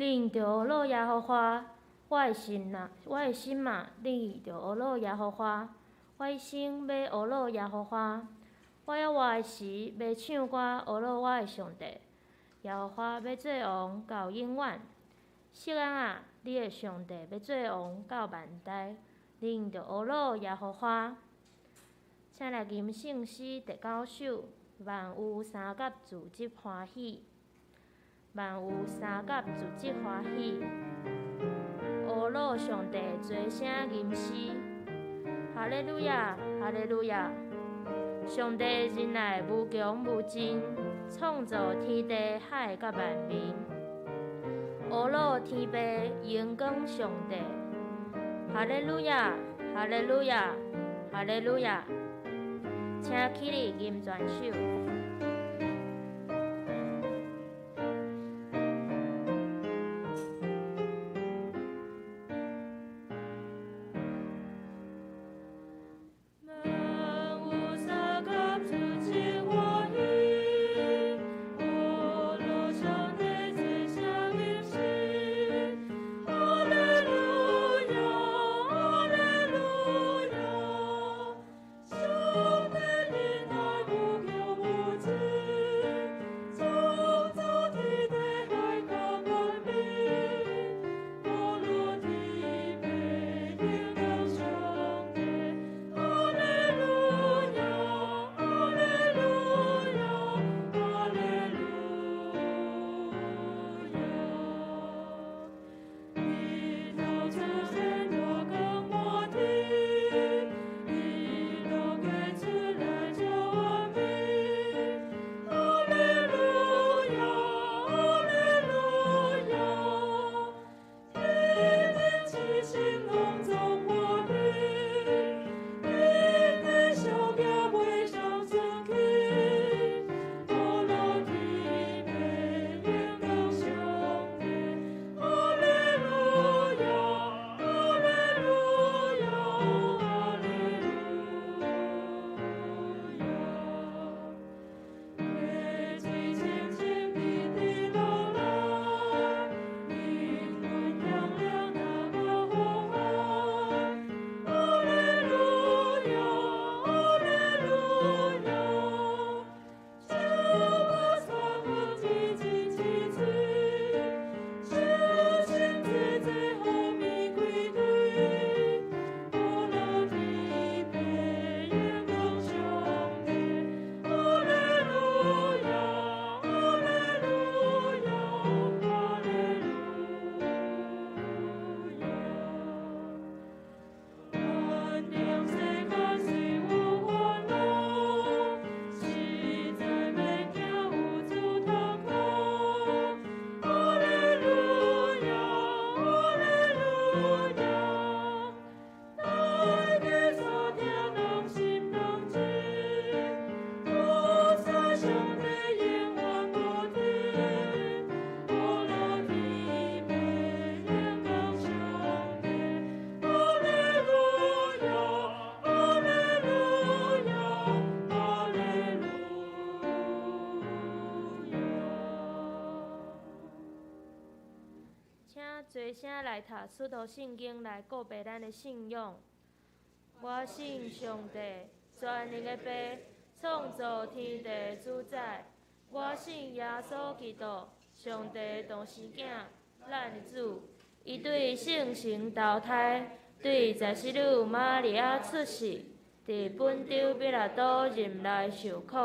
恁著呵咾耶和华，我的心啊，我的心啊，你著呵咾耶和华。我一生欲呵咾耶和华，我犹活的时，欲唱歌呵咾我的上帝。耶和华欲做王到永远。锡安啊，你的上帝欲做王到万代。恁著呵咾耶和华。请来吟圣诗第九首，万有相佮组织欢喜，万有相佮组织欢喜。呵咾上帝，齐声吟诗，哈利路亚，哈利路亚！上帝仁爱无穷无尽，创造天地海佮万民。呵咾天父荣光上帝，哈利路亚，哈利路亚，哈利路亚！请起立吟全首。齐声来读使徒信经来告白咱的信仰。我信上帝，全能的父，创造天地主宰。我信耶稣基督，上帝独生囝，咱的主。伊对圣神投胎，对在圣女玛利亚出世，伫本丢彼拉多任内受苦，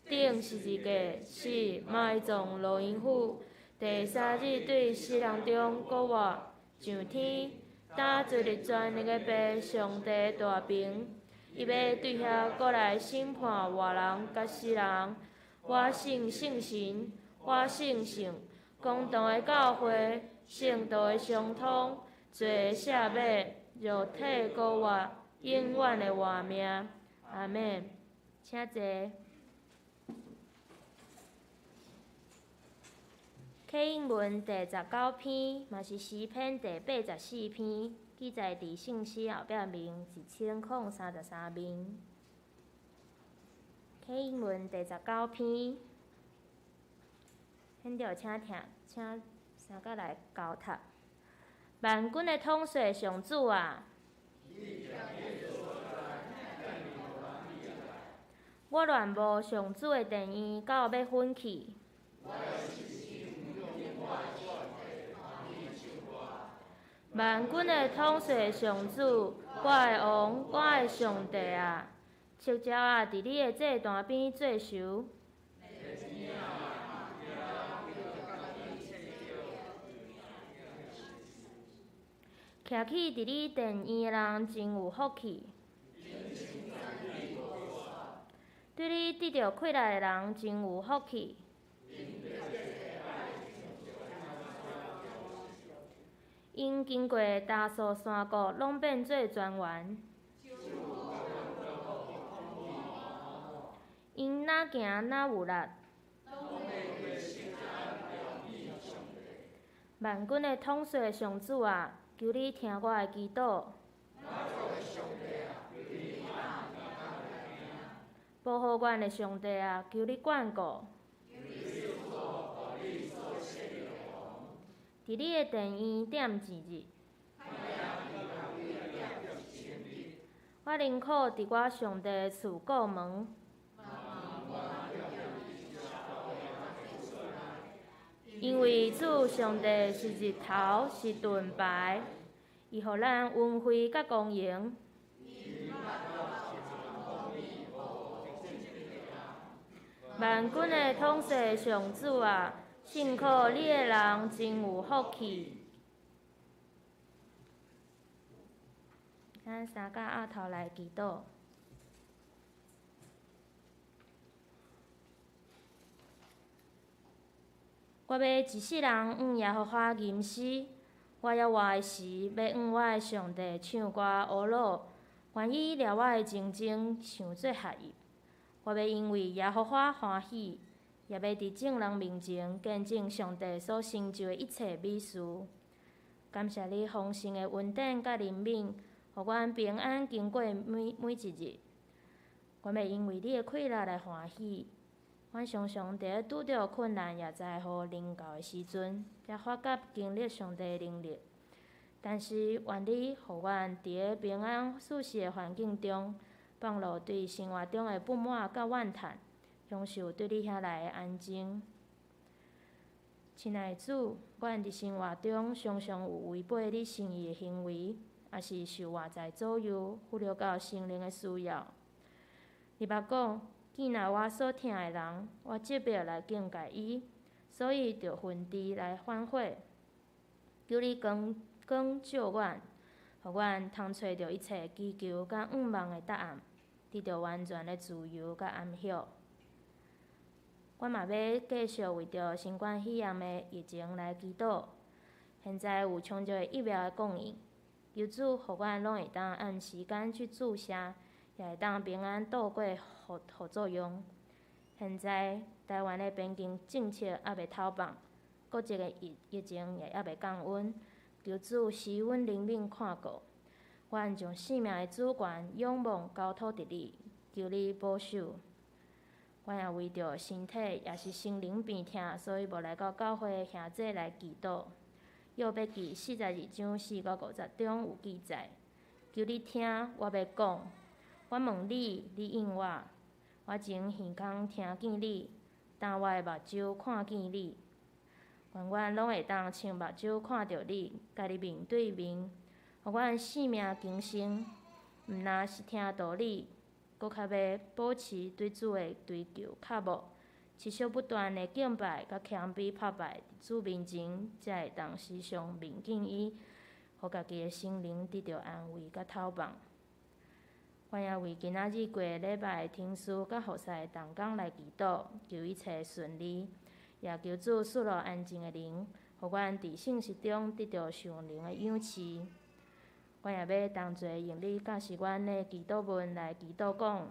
钉十字架，死，埋葬落阴府。第三日对死人中复活，上天，担坐伫全能的父上帝大爿，伊欲对遐阁来审判活人佮死人。我信圣神，我信圣公同的教会，圣徒的相通，罪的赦免，肉体复活，永远的活命。阿们。请坐。启应文第十九篇，嘛是诗篇第84篇，记载伫圣诗后壁面1033面。启应文第十九篇，现在请听，请三角來交塔。萬軍的統帥上主啊！我戀慕上主的殿院到欲昏去。萬軍的統帥上主，我的王，我的上帝啊！赤鳥仔佇你的祭壇邊做岫。徛起佇你殿院的人真有福氣。對你得著氣力的人真有福氣。𪜶經過大數山谷，攏變做泉源。𪜶若行若有力。萬軍的統帥上主啊，求你聽我的祈禱。保護阮的上帝啊，求你眷顧。佇你的殿院踮一日。我寧可佇我上帝的厝顧門。因為主上帝是日頭，是盾牌，伊予咱恩惠佮光榮。萬軍的統帥上主啊，信靠你的人真有福氣。咱三甲阿頭來祈禱。我欲一世人向耶和華吟詩，我猶活的時，欲向我的上帝唱歌呵咾，願伊掠我的情情想做合意。我欲因為耶和華歡喜，也欲佇眾人面前見證上帝所成就的一切美事。感謝你豐盛的恩典佮憐憫，予阮平安經過每每一日。阮欲因為你的氣力來歡喜。阮常常佇咧拄著困難也災禍臨到的時陣，才發覺經歷上帝的能力。但是願你予阮佇咧平安舒適的環境中，放落對生活中的不滿佮怨嘆，享受對你遐來的安靜。親愛的主，阮佇生活中常常有違背你心意的行為，抑是受外在左右，忽略到聖靈的需要。你捌講，見若我所疼的人，我責備來警戒伊，所以著分治來反悔。求你光光照阮，予阮通揣著一切祈求佮願望的答案，得著完全的自由佮安息。阮嘛欲繼續為著新冠肺炎的疫情來祈禱。現在有充足的疫苗的供應，求主予阮攏會當按時間去注射，也會當平安度過副副作用。現在台灣的邊境政策猶未透放，國際的疫疫情也猶未降溫，求主施阮憐憫看顧。阮將生命的主權仰望交託佇你，求你保守。阮也為著身體抑是心靈病痛，所以無來到教會的兄弟來祈禱。約伯記42章4到50中有記載，求你聽我欲講，我問你，你應我。我前耳孔聽見你，當我的目睭看見你。願阮攏會當親目睭看著你，共你面對面，予阮性命更新。毋若是聽道理，閣較欲保持對主的追求渴慕，持續不斷的敬拜佮謙卑拍敗佇主面前，才會當時常面見伊，予家己的心靈得著安慰佮透放。阮也為今仔日過禮拜的聽書佮服侍的同工來祈禱，求一切順利，也求主賜落安靜的靈，予阮佇聖事中得著屬靈的養飼。阮也欲同齊用你教示阮的祈禱文來祈禱講：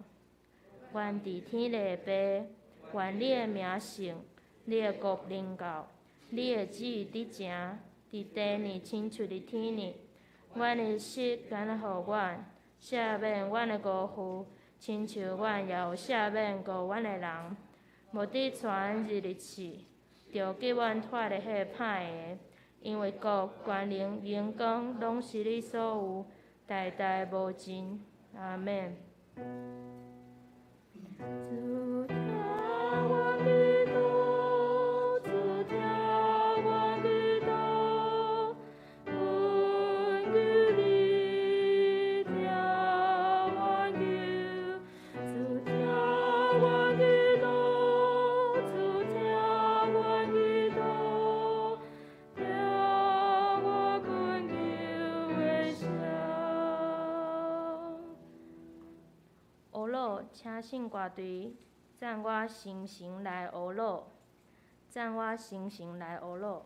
阮佇天的父，願你的名聖，你的國臨到，你的旨意佇成，佇地呢親像佇天呢。阮的食今日予阮，赦免阮的辜負，親像阮也有赦免辜阮的人。無得帶阮入去試，著救阮脫離彼个歹的。因為國、權能、榮光，攏是你所有，代代無盡。阿們。主聽阮祈禱，主聽阮祈禱，懇求你聽阮求。主聽阮祈禱，主聽阮祈禱，聽我懇求的聲。呵咾，請聖歌隊讚我誠誠來呵咾，讚我誠誠來呵咾。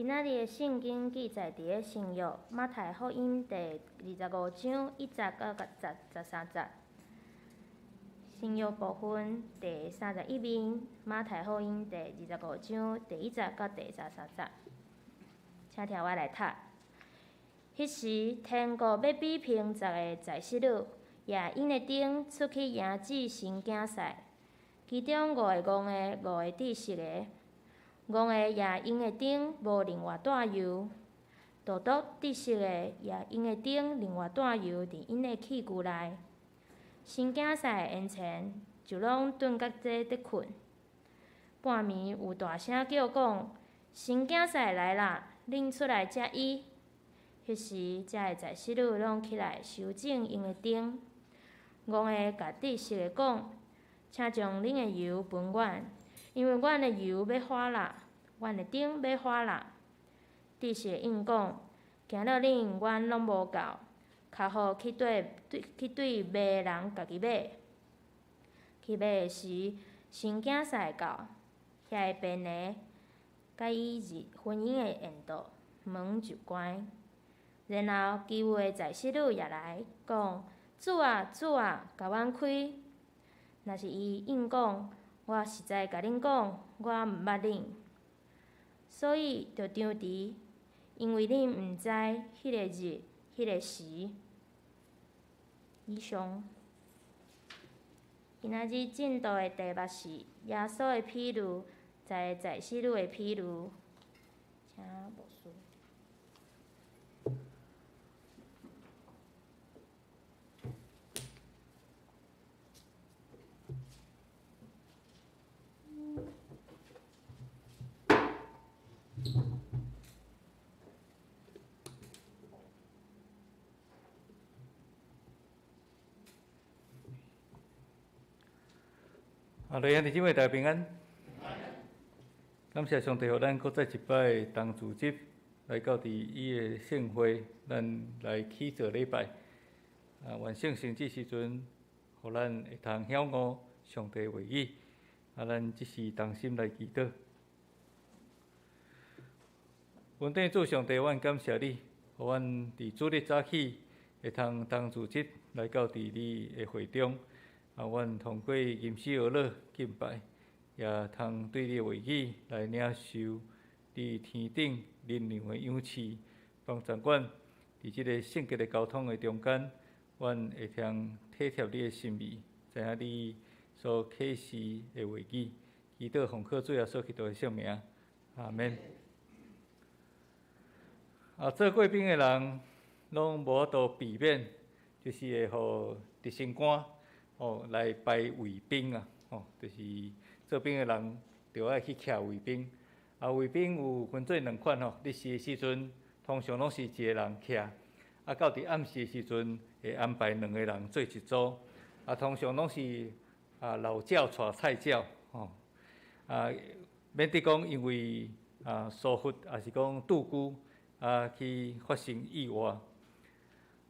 今仔日的聖經記載佇咧新約馬太福音第25章1節到13節。新約部分第31面，馬太福音第二十五章第一節到第13節。請聽我來讀。彼時，天國欲比憑十个才識女，挹𪜶的燈出去迎接新囝婿。其中五个戇的，五个知識的。戇的挹𪜶的燈，無另外帶油；獨獨知識的挹𪜶的燈，另外帶油佇𪜶的器具內。新囝婿延遲，就攏盹甲這咧睏。半暝有大聲叫講：新囝婿來啦，恁出來接伊。彼時，遮个才識女攏起來修整𪜶的燈。戇的共知識的講：請將恁的油分阮，因為阮的油欲花啦，阮的燈欲花啦。知識的應講：驚了恁，阮攏無夠，較好去對賣的人家己買。去買的時，新囝婿到，遐个便的佮伊入婚姻的宴桌，門就關。然後，其餘的才識女也來講：主啊，主啊，共阮開。若是伊應講：我實在共恁講，我毋捌恁。所以著張持，因為恁毋知彼個日、彼個時。以上。今仔日進度的題目是耶穌的比喻，十个才識女的比喻。請牧師。啊，各位兄弟姊妹，大家平安。感謝上帝，予咱閣再一擺同組織來到佇伊的聖會，咱來去做禮拜。啊，願聖神這時陣，予咱會通曉悟上帝話語。啊，咱這時同心來祈禱。阮頂主上帝，阮感謝你，予阮佇主日早起會通同組織來到佇你的會中。啊，阮通過吟詩歌樂敬拜，也通對你的話語來領受你天頂靈糧的養賜，幫助阮佇這個聖潔的交通的中間，阮會通體貼你的心意，知影你所啟示的話語。祈禱奉靠主耶穌基督的聖名，阿們。啊，做過兵的人攏無法度避免，就是會予直升官哦來排衛兵啊，吼，就是做兵的人著愛去徛衛兵。啊，衛兵有分做兩款吼，日時的時陣通常攏是一個人徛，啊，到佇暗時的時陣會安排兩個人做一組。啊，通常攏是啊老鳥帶菜鳥，吼，啊，免得講因為啊疏忽，抑是講拄久啊去發生意外。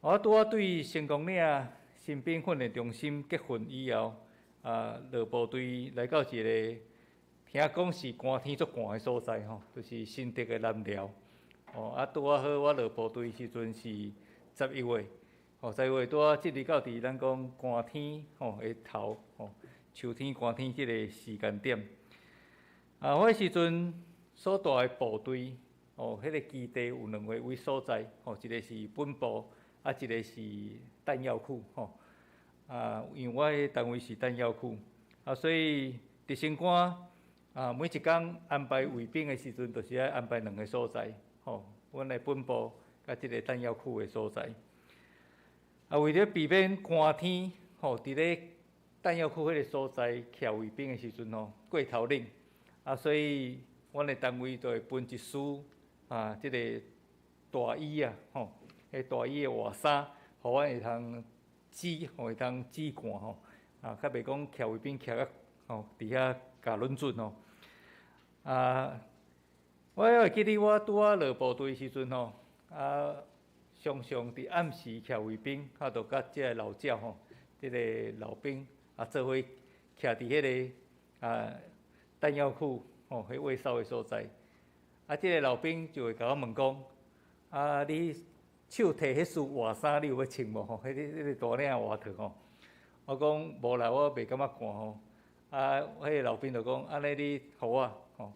我拄仔對成功嶺新兵訓練中心結訓以後，啊，落部隊來到一個聽講是寒天足寒的所在吼，就是新竹的南寮。哦，啊，拄仔好我落部隊時陣是11月，吼，11月拄仔進入到佇咱講寒天吼的頭吼，秋天寒天這个時間點。啊，我彼時陣所蹛的部隊，哦，彼个基地有兩个位所在，吼，一個是本部，啊，一個是彈藥庫，吼。啊，因為我的單位是彈藥庫，啊，所以直升官啊，每一工安排衛兵的時陣，就是愛安排兩个所在，吼，阮的本部佮這個彈藥庫的所在。啊，為著避免寒天，吼，佇咧彈藥庫彼个所在徛衛兵的時陣，吼，過頭冷，啊，所以阮的單位就會分一束啊，這個大衣啊，吼，彼大衣的外衫，予阮會通止，吼，會通止寒吼，啊，較袂講徛衛兵徛甲吼，佇遐共冷準吼。啊，我猶會記得我拄仔落部隊時陣吼，啊，常常佇暗時徛衛兵，啊，就佮這个老鳥吼，這個老兵啊，做伙徛佇彼个啊彈藥庫吼，彼衛哨的所在。啊，這个老兵就會共我問講：啊，你手提彼束外衫，你有欲穿無吼？彼个大領外套吼。我講無啦，我袂感覺寒吼。啊，彼个老兵就講：按呢你予我吼。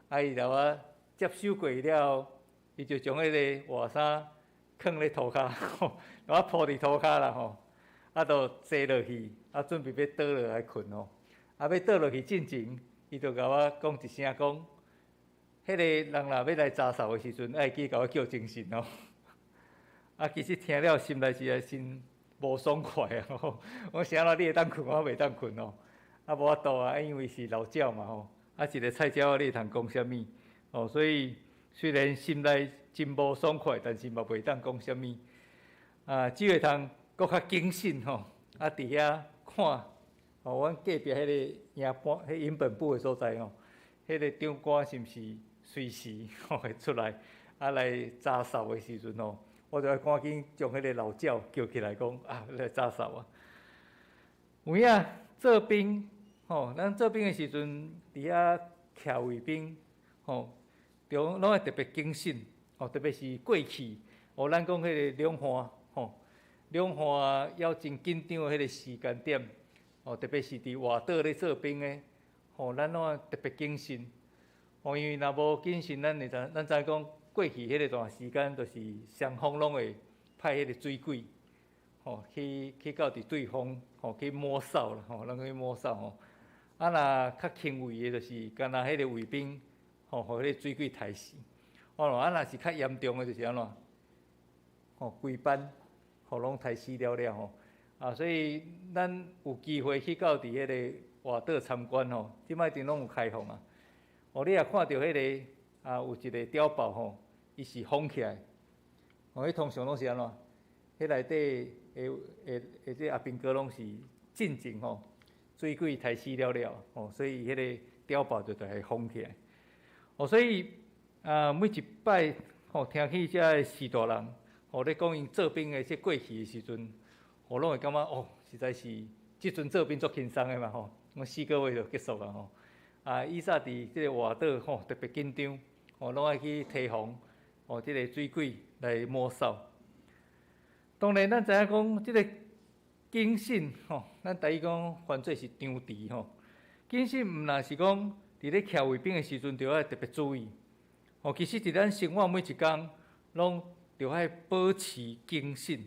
啊，伊共我接收過了後，伊就將彼个外衫囥咧塗跤，共我鋪佇塗跤啦吼。啊，就坐落去，啊，準備欲倒落來睏吼。啊，欲倒落去進前，伊就共我講一聲講，彼个人若欲來查哨的時陣，愛記共我叫精神哦。啊，其實聽了心內是真無爽快啊！我啥啦，你會當睏，我袂當睏哦。啊，無法度啊，因為是老鳥嘛吼。啊，一个菜鳥你會通講啥物？哦，所以雖然心內真無爽快，但是嘛袂當講啥物。啊，只會通閣較謹慎吼。啊，佇遐看，哦，阮隔壁彼個營盤、彼營本部的所在吼，彼個長官是毋是隨時吼會出來，啊來查哨的時陣吼，我就愛趕緊將彼個老鳥叫起來講啊，來查哨啊。有影做兵吼，咱做兵的時陣，佇遐徛衛兵吼，著攏愛特別謹慎吼，特別是過去，哦，咱講彼个兩岸吼，兩岸猶真緊張的彼个時間點，哦，特別是佇外島咧做兵的，吼，咱攏愛特別謹慎，吼，因為若無謹慎，咱會知，咱知講過去彼个段時間，就是雙方攏會派彼个水鬼，吼，去到佇對方，吼，去摸哨啦，吼，咱去摸哨吼。啊，若較輕微的，就是敢若彼个衛兵，吼，予彼个水鬼刣死。哦，啊，若是較嚴重的，就是按怎？吼，規班，吼，攏刣死了了吼。啊，所以咱有機會去到佇彼个外島參觀吼，這擺一定攏有開放啊。哦，你若看著彼个啊，有一個碉堡吼，伊是封起來。哦，彼通常攏是按怎？彼內底的的的這阿兵哥攏是進前吼，水鬼刣死了了吼，所以彼个碉堡就著愛封起來。哦，所以啊，每一擺吼聽起這个序大人吼咧講𪜶做兵的這過去的時陣，我攏會感覺哦，實在是這陣做兵足輕鬆的嘛吼，我四個月就結束啊吼。啊，以前佇這個外島吼特別緊張，吼攏愛去提防吼這個水鬼來摸哨。當然，咱知影講這個謹慎吼，咱台語講翻做是張弛吼。謹慎毋但是講佇咧徛衛兵的時陣，著愛特別注意。吼，其實佇咱生活每一工，攏著愛保持謹慎。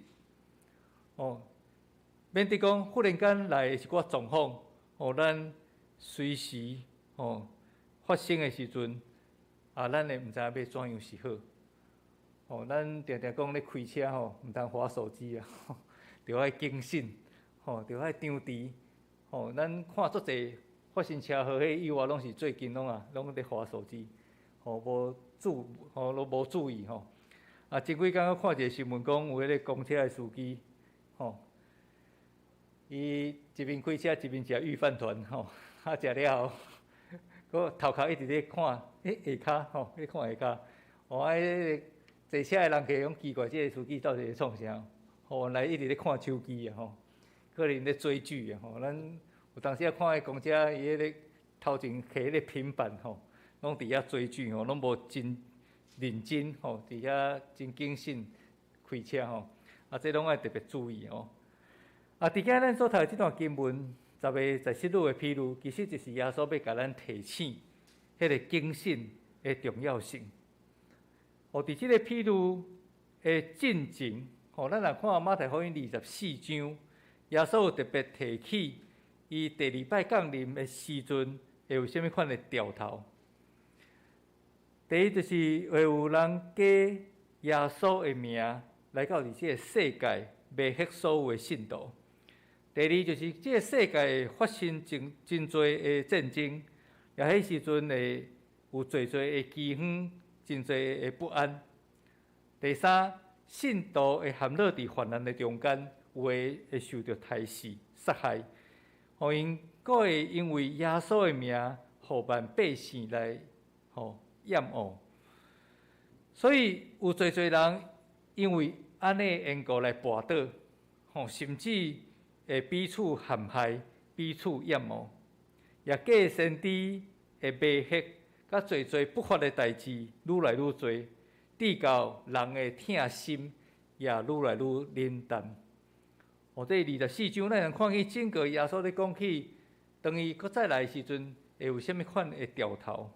哦，免得講忽然間來一寡狀況，予咱隨時吼發生的時陣，啊，咱會毋知影欲怎樣是好。吼，咱定定講咧開車吼，毋通滑手機啊，著愛謹慎，吼，著愛張弛。吼，咱看足濟發生車禍彼意外，攏是最近攏啊，攏咧滑手機，吼，無注，吼，攏無注意吼。啊，前幾工我看一个新聞，講有彼个公車的司機，吼，伊一面開車一面食御飯糰，吼，啊，食了後，閣頭殼一直咧看，彼下跤，吼，咧看下跤，哦，啊，彼个坐車的人客講奇怪，這个司機到底咧創啥？吼，原來一直咧看手機啊，吼，可能咧追劇啊，吼，咱有當時啊看彼公車，伊彼个頭前提彼个平板，吼，攏佇遐追劇，吼，攏無真認真，吼，佇遐真謹慎開車，吼，啊，這攏愛特別注意哦。啊，佇遮咱所讀的這段經文，十个在失落的譬喻，其實就是耶穌欲共咱提醒彼个謹慎的重要性。哦，佇這个譬喻的進前，吼，咱若看馬太福音24章，耶穌有特別提起，伊第二擺降臨的時陣，會有啥物款的兆頭。第一就是會有人假耶穌的名來到佇這个世界，迷惑所有的信徒。第二就是這个世界會發生真真濟的戰爭，也彼時陣會有濟濟的饑荒，真濟的不安。第三，信徒會陷落佇患難的中間，有的會受著刣死、殺害，予𪜶閣會因為耶穌的名，予萬百姓來吼厭惡。所以有濟濟人因為按呢緣故來跋倒，吼，甚至會彼此陷害、彼此厭惡，也假先知會迷惑，佮濟濟不法的代誌愈來愈濟，至到人的疼心也愈來愈冷淡。哦，這24章，咱會看見整個耶穌咧講起，當伊閣再來的時陣，會有啥物款的兆頭？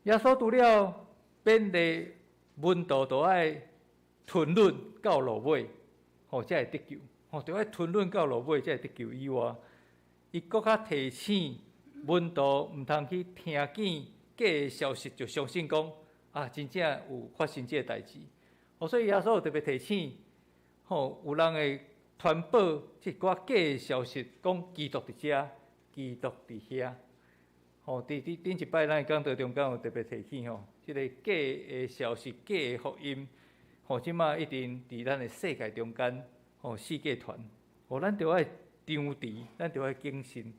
耶穌除了勉勵門徒，著愛吞忍到落尾，予才會得救。吼，著愛吞忍到落尾才會得救以外，伊閣較提醒門徒毋通去聽見假的消息就相信講啊，真正有發生這个代誌。哦，所以耶穌有特別提醒，吼，有人會傳播這寡假的消息，講基督佇遮，基督佇遐。吼，佇佇頂一擺咱講道中間有特別提醒吼，這个假的消息、假的福音，吼，這馬一定佇咱的世界中間，吼，四界傳。吼，咱著愛張持，咱著愛謹慎。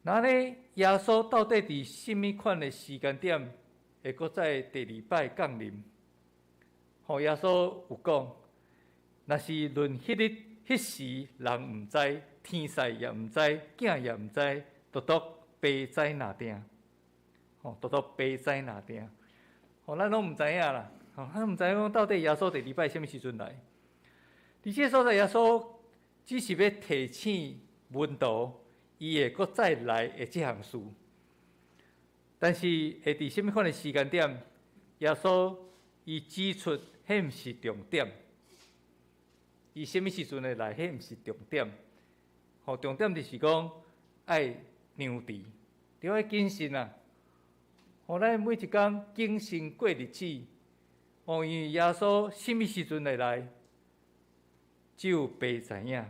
那呢，耶穌到底佇啥物款的時間點會閣再第二擺降臨？吼，耶穌有講，若是論彼日彼時，人毋知，天使也毋知，囝也毋知，獨獨父知爾定。吼，獨獨父知爾定。吼，咱攏毋知影啦。吼，咱毋知影講到底耶穌第二擺啥物時陣來。佇這个所在，耶穌只是欲提醒門徒，伊會閣再來的這項事。但是會佇啥物款的時間點，耶穌伊指出，彼毋是重點。伊啥物時陣會來，彼毋是重點。吼，重點就是講愛張持，著愛謹慎啊！予咱每一工謹慎過日子。哦，因為耶穌啥物時陣會來，只有父知影。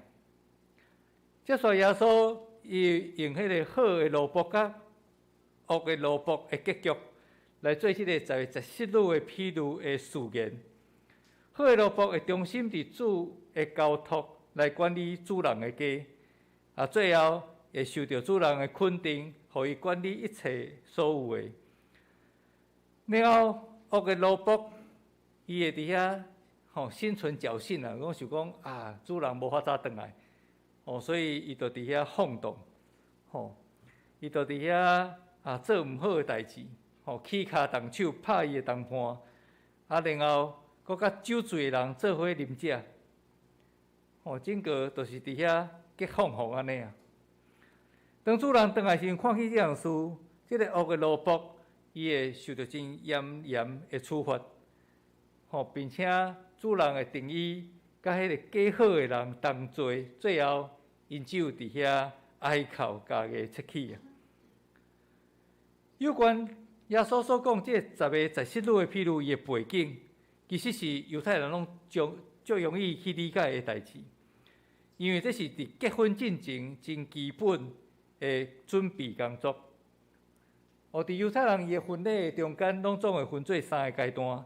這所以耶穌伊用彼个好的奴僕佮惡的奴僕的結局來做這个十个十失女的譬喻的序言。好的奴僕會忠心佇主的交託來管理主人的家，啊，最後會受著主人的肯定，予伊管理一切所有的。然後惡的奴僕，伊會佇遐吼心存僥倖啊，講想講啊，主人無法早轉來，哦，所以伊就佇遐放蕩，吼，伊就佇遐啊做毋好的代誌，吼，起跤動手拍伊的同伴，啊，然後閣佮酒醉的人做伙啉食，吼，整個就是佇遐激放放按呢啊。當主人轉來時，看見這項事，這个惡的奴僕，伊會受著真嚴嚴的處罰，吼，並且主人會定伊佮彼个假好的人同罪，最後𪜶只有佇遐哀哭共牙切齒啊。有關耶穌所講這个十个十失女的譬喻，伊的背景，其實是猶太人攏足足容易去理解的代誌，因為這是佇結婚進前真基本的準備工作。哦，佇猶太人伊的婚禮中間，攏總會分做三个階段。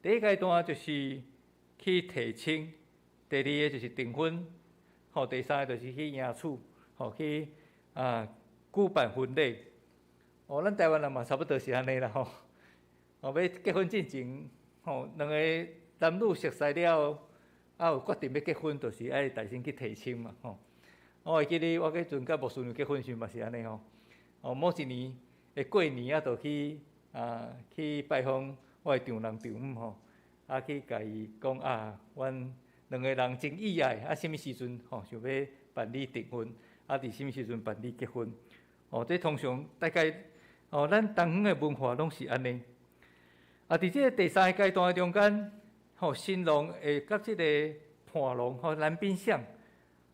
第一階段就是去提親，第二个就是訂婚，吼，第三个就是去迎娶，吼，去啊舉辦婚禮。哦，咱台灣人嘛差不多是按呢啦吼。哦，欲結婚進前，吼，兩個男女熟似了，啊有決定欲結婚，就是愛代先去提親嘛，吼。我會記得我彼陣佮牧師娘結婚時嘛是按呢吼。哦，某一年的過年啊，就去啊去拜訪我的丈人丈母吼，啊去共伊講啊，阮兩个人真意愛，啊，啥物時陣吼想欲辦理訂婚，啊，佇啥物時陣辦理結婚？哦，這通常大概哦，咱東方的文化攏是按呢。啊，佇這个第三个階段的中間，吼，新郎會佮這个伴郎吼男賓相，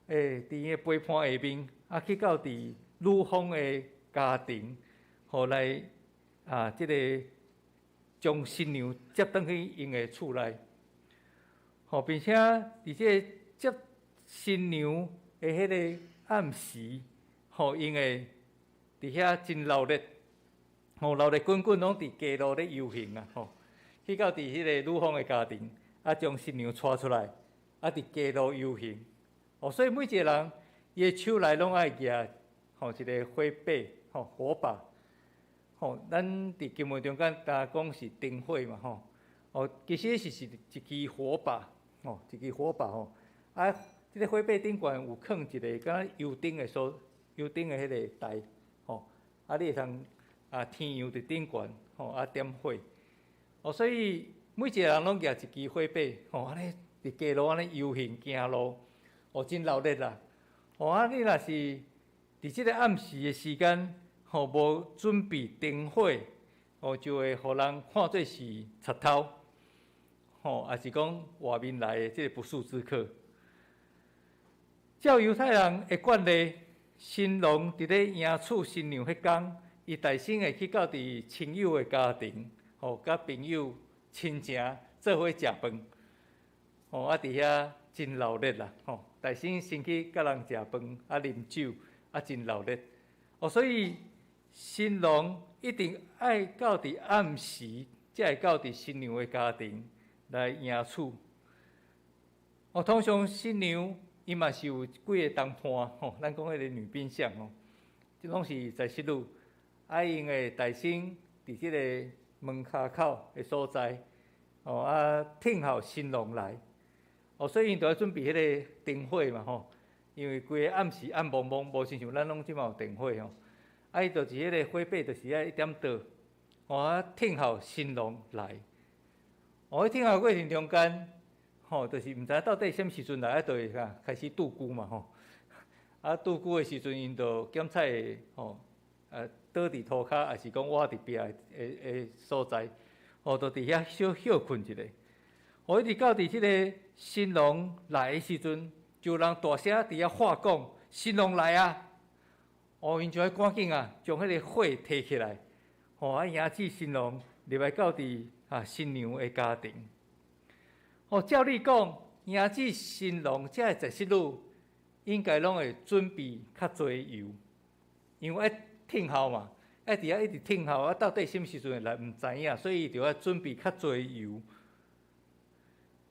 會佇伊的陪伴下面，啊，去到佇女方的家庭，吼來啊，這个將新娘接轉去𪜶的厝內，吼，並且佇這个接新娘的彼个暗時，吼，𪜶會佇遐真鬧熱，吼，鬧熱滾滾攏佇街路咧遊行啊，吼，去到佇彼个女方的家庭，啊，將新娘帶出來，啊，佇街路遊行，哦，所以每一个人伊的手內攏愛舉吼一个火把，吼，火把，吼，咱佇經文中間焦講是燈火嘛，吼，哦，其實是是一支火把，吼，一支火把吼，啊，這个火把頂懸有囥一个敢若油燈的所油燈的彼个台，吼，啊，你會通啊，天油佇頂懸，吼啊點火。哦，所以每一個人攏舉一支火把，吼按呢佇街路按呢遊行行路，哦，真鬧熱啦。哦啊，你若是佇這個暗時的時間，吼無準備燈火，哦，就會予人看做是賊偷，吼，抑是講外面來的這個不速之客。照猶太人的慣例，新郎佇咧迎娶新娘彼工，伊大先會去到佇親友的家庭，吼，佮朋友親情做伙食飯，吼，啊，佇遐真鬧熱啦，吼，大先先去佮人食飯，啊，啉酒，啊，真鬧熱。哦，所以新郎一定愛到佇暗時，才會到佇新娘的家庭來迎娶。哦，通常新娘伊嘛是有幾个同伴吼，咱講彼個女賓相吼，這攏是在室女，啊，𪜶會大先佇這个門跤口的所在，哦啊，等候新郎來，哦，所以𪜶就愛準備彼个燈火嘛吼，因為規个暗時暗濛濛，無親像咱攏這馬有電火吼，啊，伊就是彼个火把，就是愛點著，哦啊，等候新郎來，哦，佇等候過程中間，吼，就是毋知到底啥物時陣來，啊，就會啥開始拄久嘛吼。啊，拄久的時陣，𪜶就檢採會吼，倒佇塗跤，抑是講倚佇壁的所在，吼，就佇遐小歇睏一下。吼，一直到佇這个新郎來的時陣，就有人大聲佇遐喊講：新郎來啊！哦，𪜶就愛趕緊啊，將彼个火提起來，吼，啊，迎接新郎入來到佇啊新娘的家庭。哦，照理講，迎接新郎這个十室女應該攏會準備較濟油，因為愛等候嘛，愛佇遐一直等候，啊，到底啥物時陣會來，毋知影，所以就愛準備較濟油。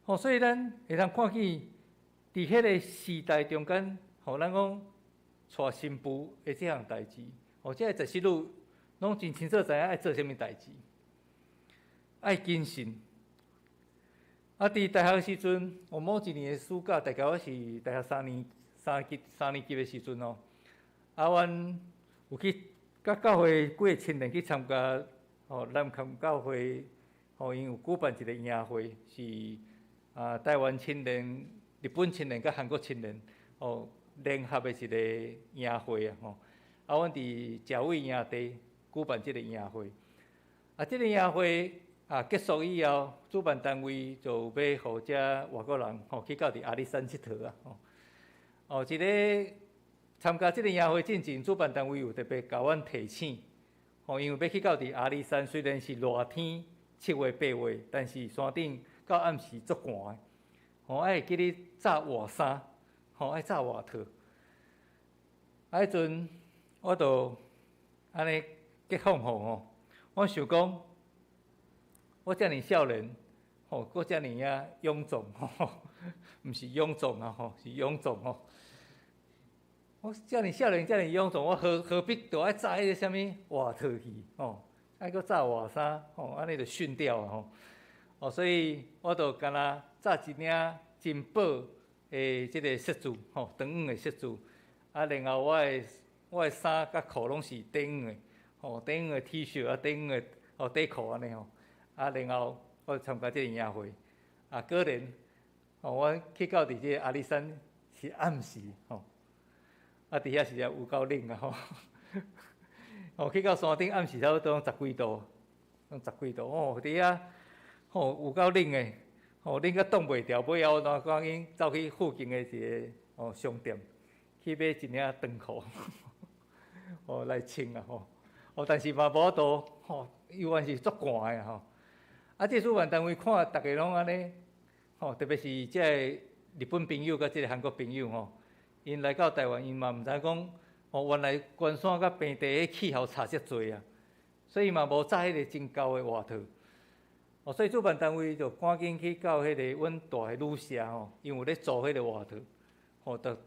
哦，所以咱會當看見，佇彼个時代中間，吼，咱講娶新婦的這項代誌，哦，這个十室女攏真清楚知影愛做啥物代誌，愛謹慎。啊！佇大學時陣，我某一年的暑假，大概我是大學三年級的時陣哦。啊，阮有去佮教會幾个青年去參加，吼南崁教會，吼𪜶有舉辦一個營會，是啊台灣青年、日本青年佮韓國青年，吼聯合的一個營會啊吼。啊，阮佇石尾營地舉辦這个營會，啊，這个營會啊，結束以後，主辦單位就欲予遮外國人吼去到佇阿里山𨑨迌啊吼。哦，一个參加這个營會進前，主辦單位有特別共阮提醒，吼，因為欲去到佇阿里山，雖然是熱天7月8月，但是山頂到暗時足寒的，吼，愛會記得紮外衫，吼，愛紮外套。啊，彼陣我就按呢激放吼吼，我想講，我遮爾少年，吼，閣遮爾仔勇壯，吼，毋是勇壯啊，吼，是勇壯吼。我遮爾少年，遮爾勇壯，我何必著愛紮彼个啥物外套去，吼，愛閣紮外衫，吼，按呢就遜掉啊，吼。哦，所以我就干焦紮一領真薄的這个恤衫，吼，長領的恤衫，啊，然後我的衫佮褲攏是短領的，吼，短領的 T 恤啊，短領的吼底褲按呢吼。啊，然後我參加這個營會，啊，果然，吼，我去到佇這个阿里山是暗時，吼，啊，佇遐實在有夠冷啊，吼，哦，去到山頂暗時差不多十幾度，攏十幾度，哦，佇遐，吼，有夠冷的，吼，冷甲擋袂牢，尾後我趕緊走去附近的一个吼商店，去買一領長褲，哦，來穿啊，吼，哦，但是嘛無法度，吼，猶原是足寒的吼。啊！這主辦單位看逐家攏按呢，吼，特別是這個日本朋友佮這个韓國朋友吼，𪜶來到台灣，𪜶嘛毋知講，哦，原來關山佮平地的氣候差遮濟啊，所以嘛無紮彼个真厚的外套。哦，所以主辦單位就趕緊去到彼个阮蹛的旅社吼，𪜶有咧租彼个外套，吼，就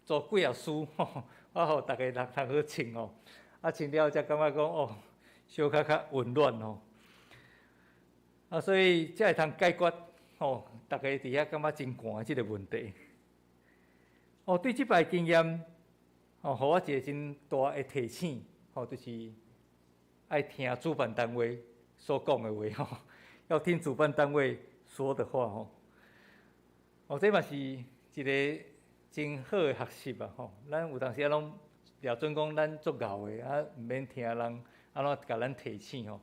租幾仔束，吼，啊，予逐家通好穿吼，啊，穿了才感覺講哦，小可較溫暖吼。啊，所以才會通解決吼，逐家佇遐感覺真寒的這个問題。哦，對這擺經驗，吼，予我一個真大的提醒，吼，就是愛聽主辦單位所講的話吼，要聽主辦單位說的話吼。哦，這嘛是一个真好的學習啊！吼，咱有當時啊攏掠準講咱足𠢕的啊，毋免聽人按怎共咱提醒吼。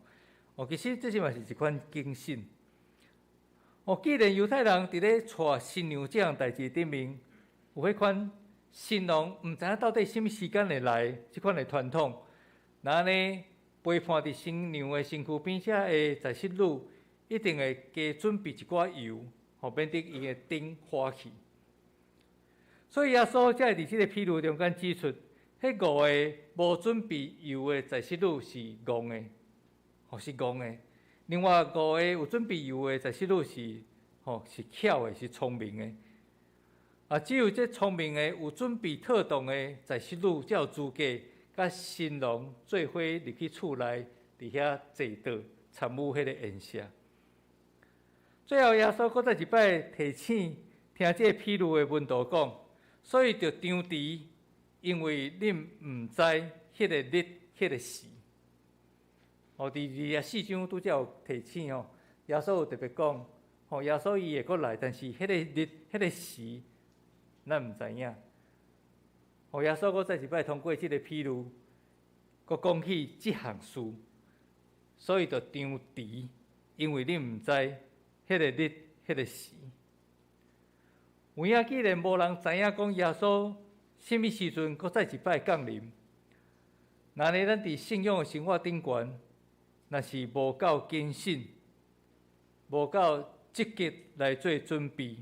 哦，其實這是嘛是一款警醒。哦，既然猶太人佇咧娶新娘這項代誌頂面有彼款新郎毋知影到底啥物時間會來，這款的傳統，那按呢陪伴佇新娘的身軀邊遮的在室女，一定會加準備一寡油，予免得𪜶的燈火去。所以耶穌才會佇這个譬喻中間指出，彼五个無準備油的在室女是戇的，予是戇的；另外五个有準備油的在室女是，吼是巧的，是聰明的。啊，只有這聰明的、有準備妥當的在室女，才有資格佮新郎做伙入去厝內，佇遐坐桌參與彼个宴席。最後，耶穌閣再一擺提醒聽這个譬喻的門徒講，所以著張遲，因為恁毋知彼个日、彼个時。哦，佇24章拄才有提醒哦，耶穌有特別講，吼，耶穌伊會閣來，但是彼个日、彼个時，咱毋知影。哦，耶穌閣再一擺通過這个譬喻，閣講起這項事，所以著張遲，因為恁毋知彼个日、彼个時。有影既然無人知影講耶穌啥物時陣閣再一擺降臨，那按呢咱佇信仰的生活頂懸，若是無夠謹慎、無夠積極來做準備，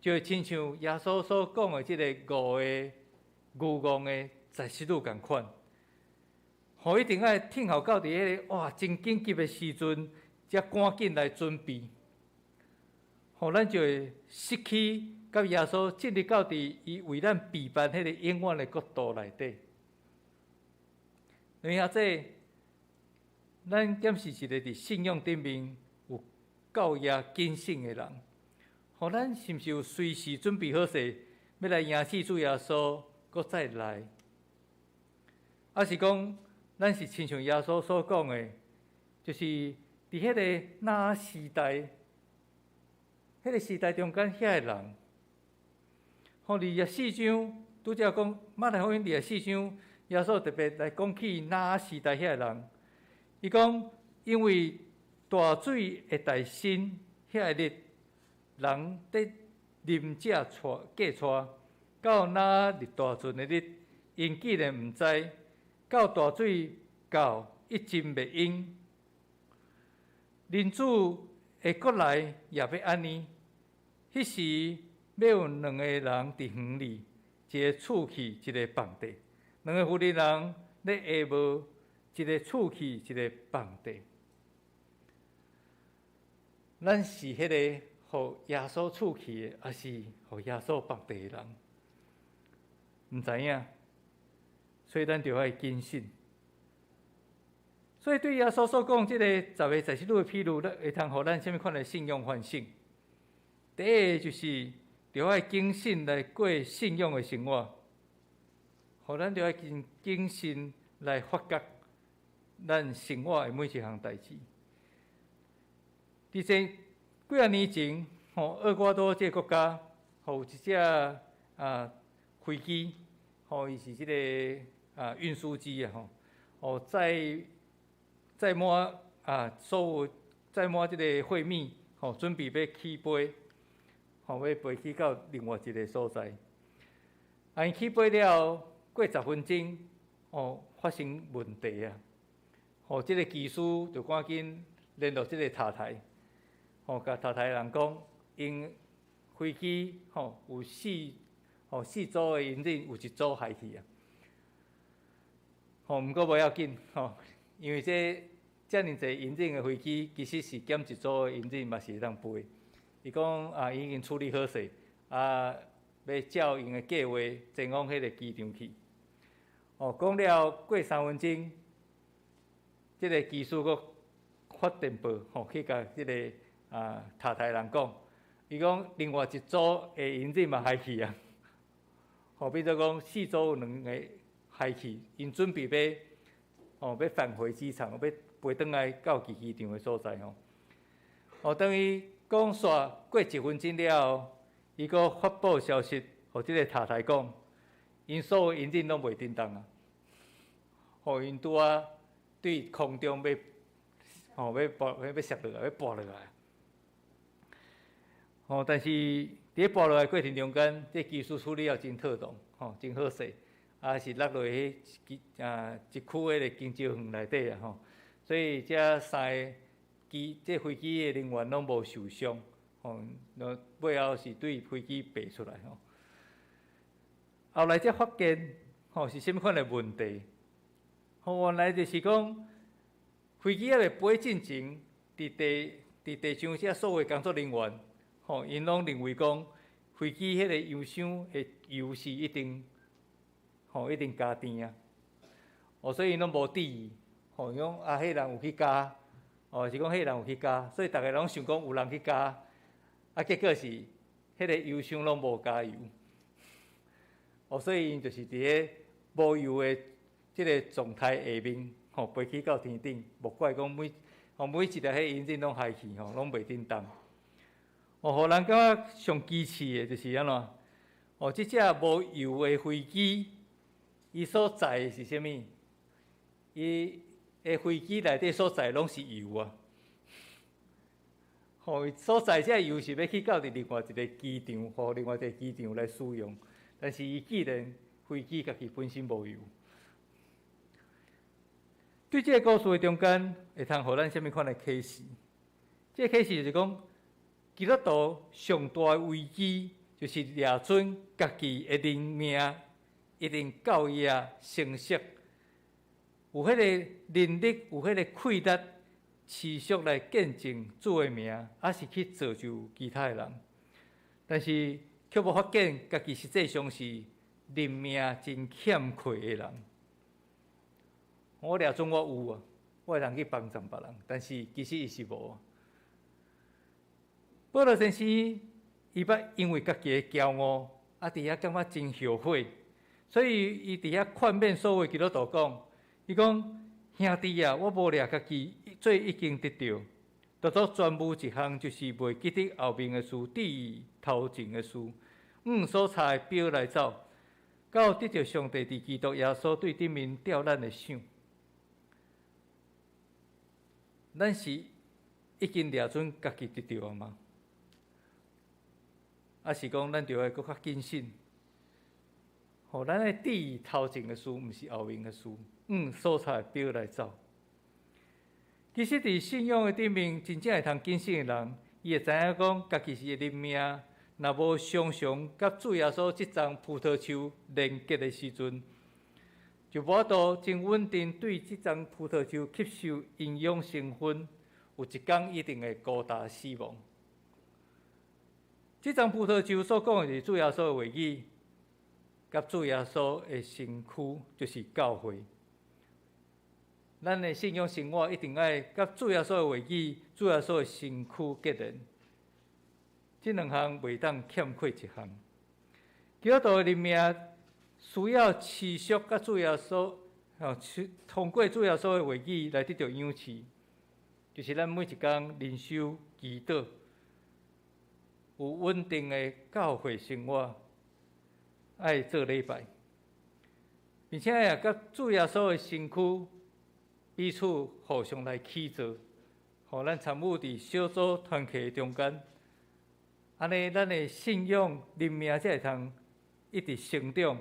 就會親像耶穌所講的這个五个愚戇的在室女仝款，予一定愛等候到佇彼个哇真緊急的時陣，才趕緊來準備，予咱就會失去佮耶穌進入到佇伊為咱備辦彼个永遠的國度內底。兩兄弟，咱敢是一个佇信仰頂面有夠額謹慎的人？予咱是毋是有隨時準備好勢，欲來迎接主耶穌閣再來？抑是講，咱是親像耶穌所講的，就是佇彼个挪亞時代，彼个時代中間遐个人，予24章拄才講馬太福音二十四章，耶穌特別來講起挪亞時代遐個人，伊講因為大水會大興遐个日，人佇啉食娶嫁娶，到挪亞入大船的日，𪜶竟然毋知，到大水到一浸滅𪜶。人子會閣來也欲按呢。彼時欲有兩个人佇園裡，一个取去，一个放綴；兩个婦人咧下磨，一个取去，一个放綴。咱是彼个予耶穌取去的，抑是予耶穌放綴的人？毋知影，所以咱就愛謹慎。所以對耶穌所講這个十个在室女的譬喻，咱會通予咱啥物款的信仰反省？第一个就是著愛謹慎來過信仰的生活，予咱著愛謹謹慎來發覺咱生活的每一項代誌。佇這幾仔年前，吼厄瓜多這个國家，予有一隻飛機，吼伊是這个運輸機啊吼，哦載載滿所有載滿這个貨物，吼準備欲起飛，予飛去到另外一个所在。啊，𪜶起飛了後，過10分鐘，哦，發生問題啊！予這个機師就趕緊聯絡這个塔台，予共塔台人講，𪜶飛機吼有四組的引擎，有一組害去啊！予毋過無要緊，吼，因為這遮爾濟引擎的飛機，其實是減一組的引擎嘛是會當飛。伊講啊，已經處理好勢，啊，欲照𪜶的計劃前往彼个機場去。哦，講了過3分鐘，這个機師閣發電報，吼，去共這个塔台人講，伊講另外一組的引擎嘛害去啊。予變做講四組有兩个害去，𪜶準備欲吼，欲返回機場，欲飛轉來到機場的所在吼。哦，當伊講煞過一分鐘了後，伊閣發布消息，予這個塔台講，𪜶所有引擎攏袂振動啊。予𪜶拄仔對空中欲吼欲跋欲摔落來，欲跋落來。吼，但是佇咧跋落來過程中間，這技術處理了真妥當，吼，真好勢，啊是落落彼一區彼個香蕉園內底啊吼，所以這三个機這飛機的人員攏無受傷，吼，尾後是對飛機爬出來吼。後來才發現，吼，是啥物款的問題？吼，原來就是講飛機猶未飛進前，佇地上遮所有工作人員，吼，𪜶攏認為講飛機彼個油箱的油是一定，吼，一定加甜啊。哦，所以𪜶攏無注意，吼，伊講啊，彼人有去加，哦，是講彼人有去加，所以逐家攏想講有人去加，啊，結果是彼個油箱攏無加油，哦，所以𪜶就是佇咧無油的這个狀態下面，吼，飛起到天頂，莫怪講每一粒彼引擎攏害去，吼，攏袂振動。哦，予人感覺上奇趣的就是按怎？哦，這隻無油的飛機，伊所載的是啥物？伊的飛機內底所載攏是油啊！吼，伊所載這油是欲去到佇另外一个機場，予另外一个機場來使用。但是伊既然飛機家己本身無油，對這个故事的中間，會通予咱啥物款的啟示？這个啟示就是講，基督徒上大的危機，就是掠準家己的靈命一定夠伊啊成熟，有彼个能力，有彼个氣力，持續來見證主的名，抑是去造就其他的人，但是卻無發現家己實際上是靈命真欠缺的人。我掠準我有啊，我會通去幫助別人，但是其實伊是無。保羅先生伊捌因為家己的驕傲，啊，佇遐感覺真後悔，所以伊佇遐勸勉所有基督徒講，伊講兄弟啊，我無掠家己做已經得著，獨獨專務一項，就是袂記得後面的事，注意頭前的事，按所差的標來走，到得著上帝佇基督耶穌對頂面召咱的賞。咱是已經掠準家己得著啊嗎？抑是講咱著愛閣較謹慎？予咱愛注意頭前的事，毋是後面的事，按所差的標來走。其實，佇信仰的頂面，真正會通謹慎的人，伊會知影講，家己是靈命，若無常常佮主耶穌這叢葡萄樹連結的時陣，就無法度真穩定對這叢葡萄樹吸收營養成分，有一工一定會孤單死亡。這叢葡萄樹所講的是主耶穌的話語，佮主耶穌的身軀，就是教會。咱的信仰生活一定愛佮主耶穌的話語、主耶穌的身軀結連，這兩項袂當欠缺一項。基督徒的靈命需要持續佮主耶穌，通過主耶穌的話語來得著養飼，就是咱每一工靈修祈禱，有穩定的教會生活，愛做禮拜，並且也佮主耶穌的身軀彼此互相來起造，予咱參與佇小組團契中間，按呢，咱的信仰靈命才會通一直成長，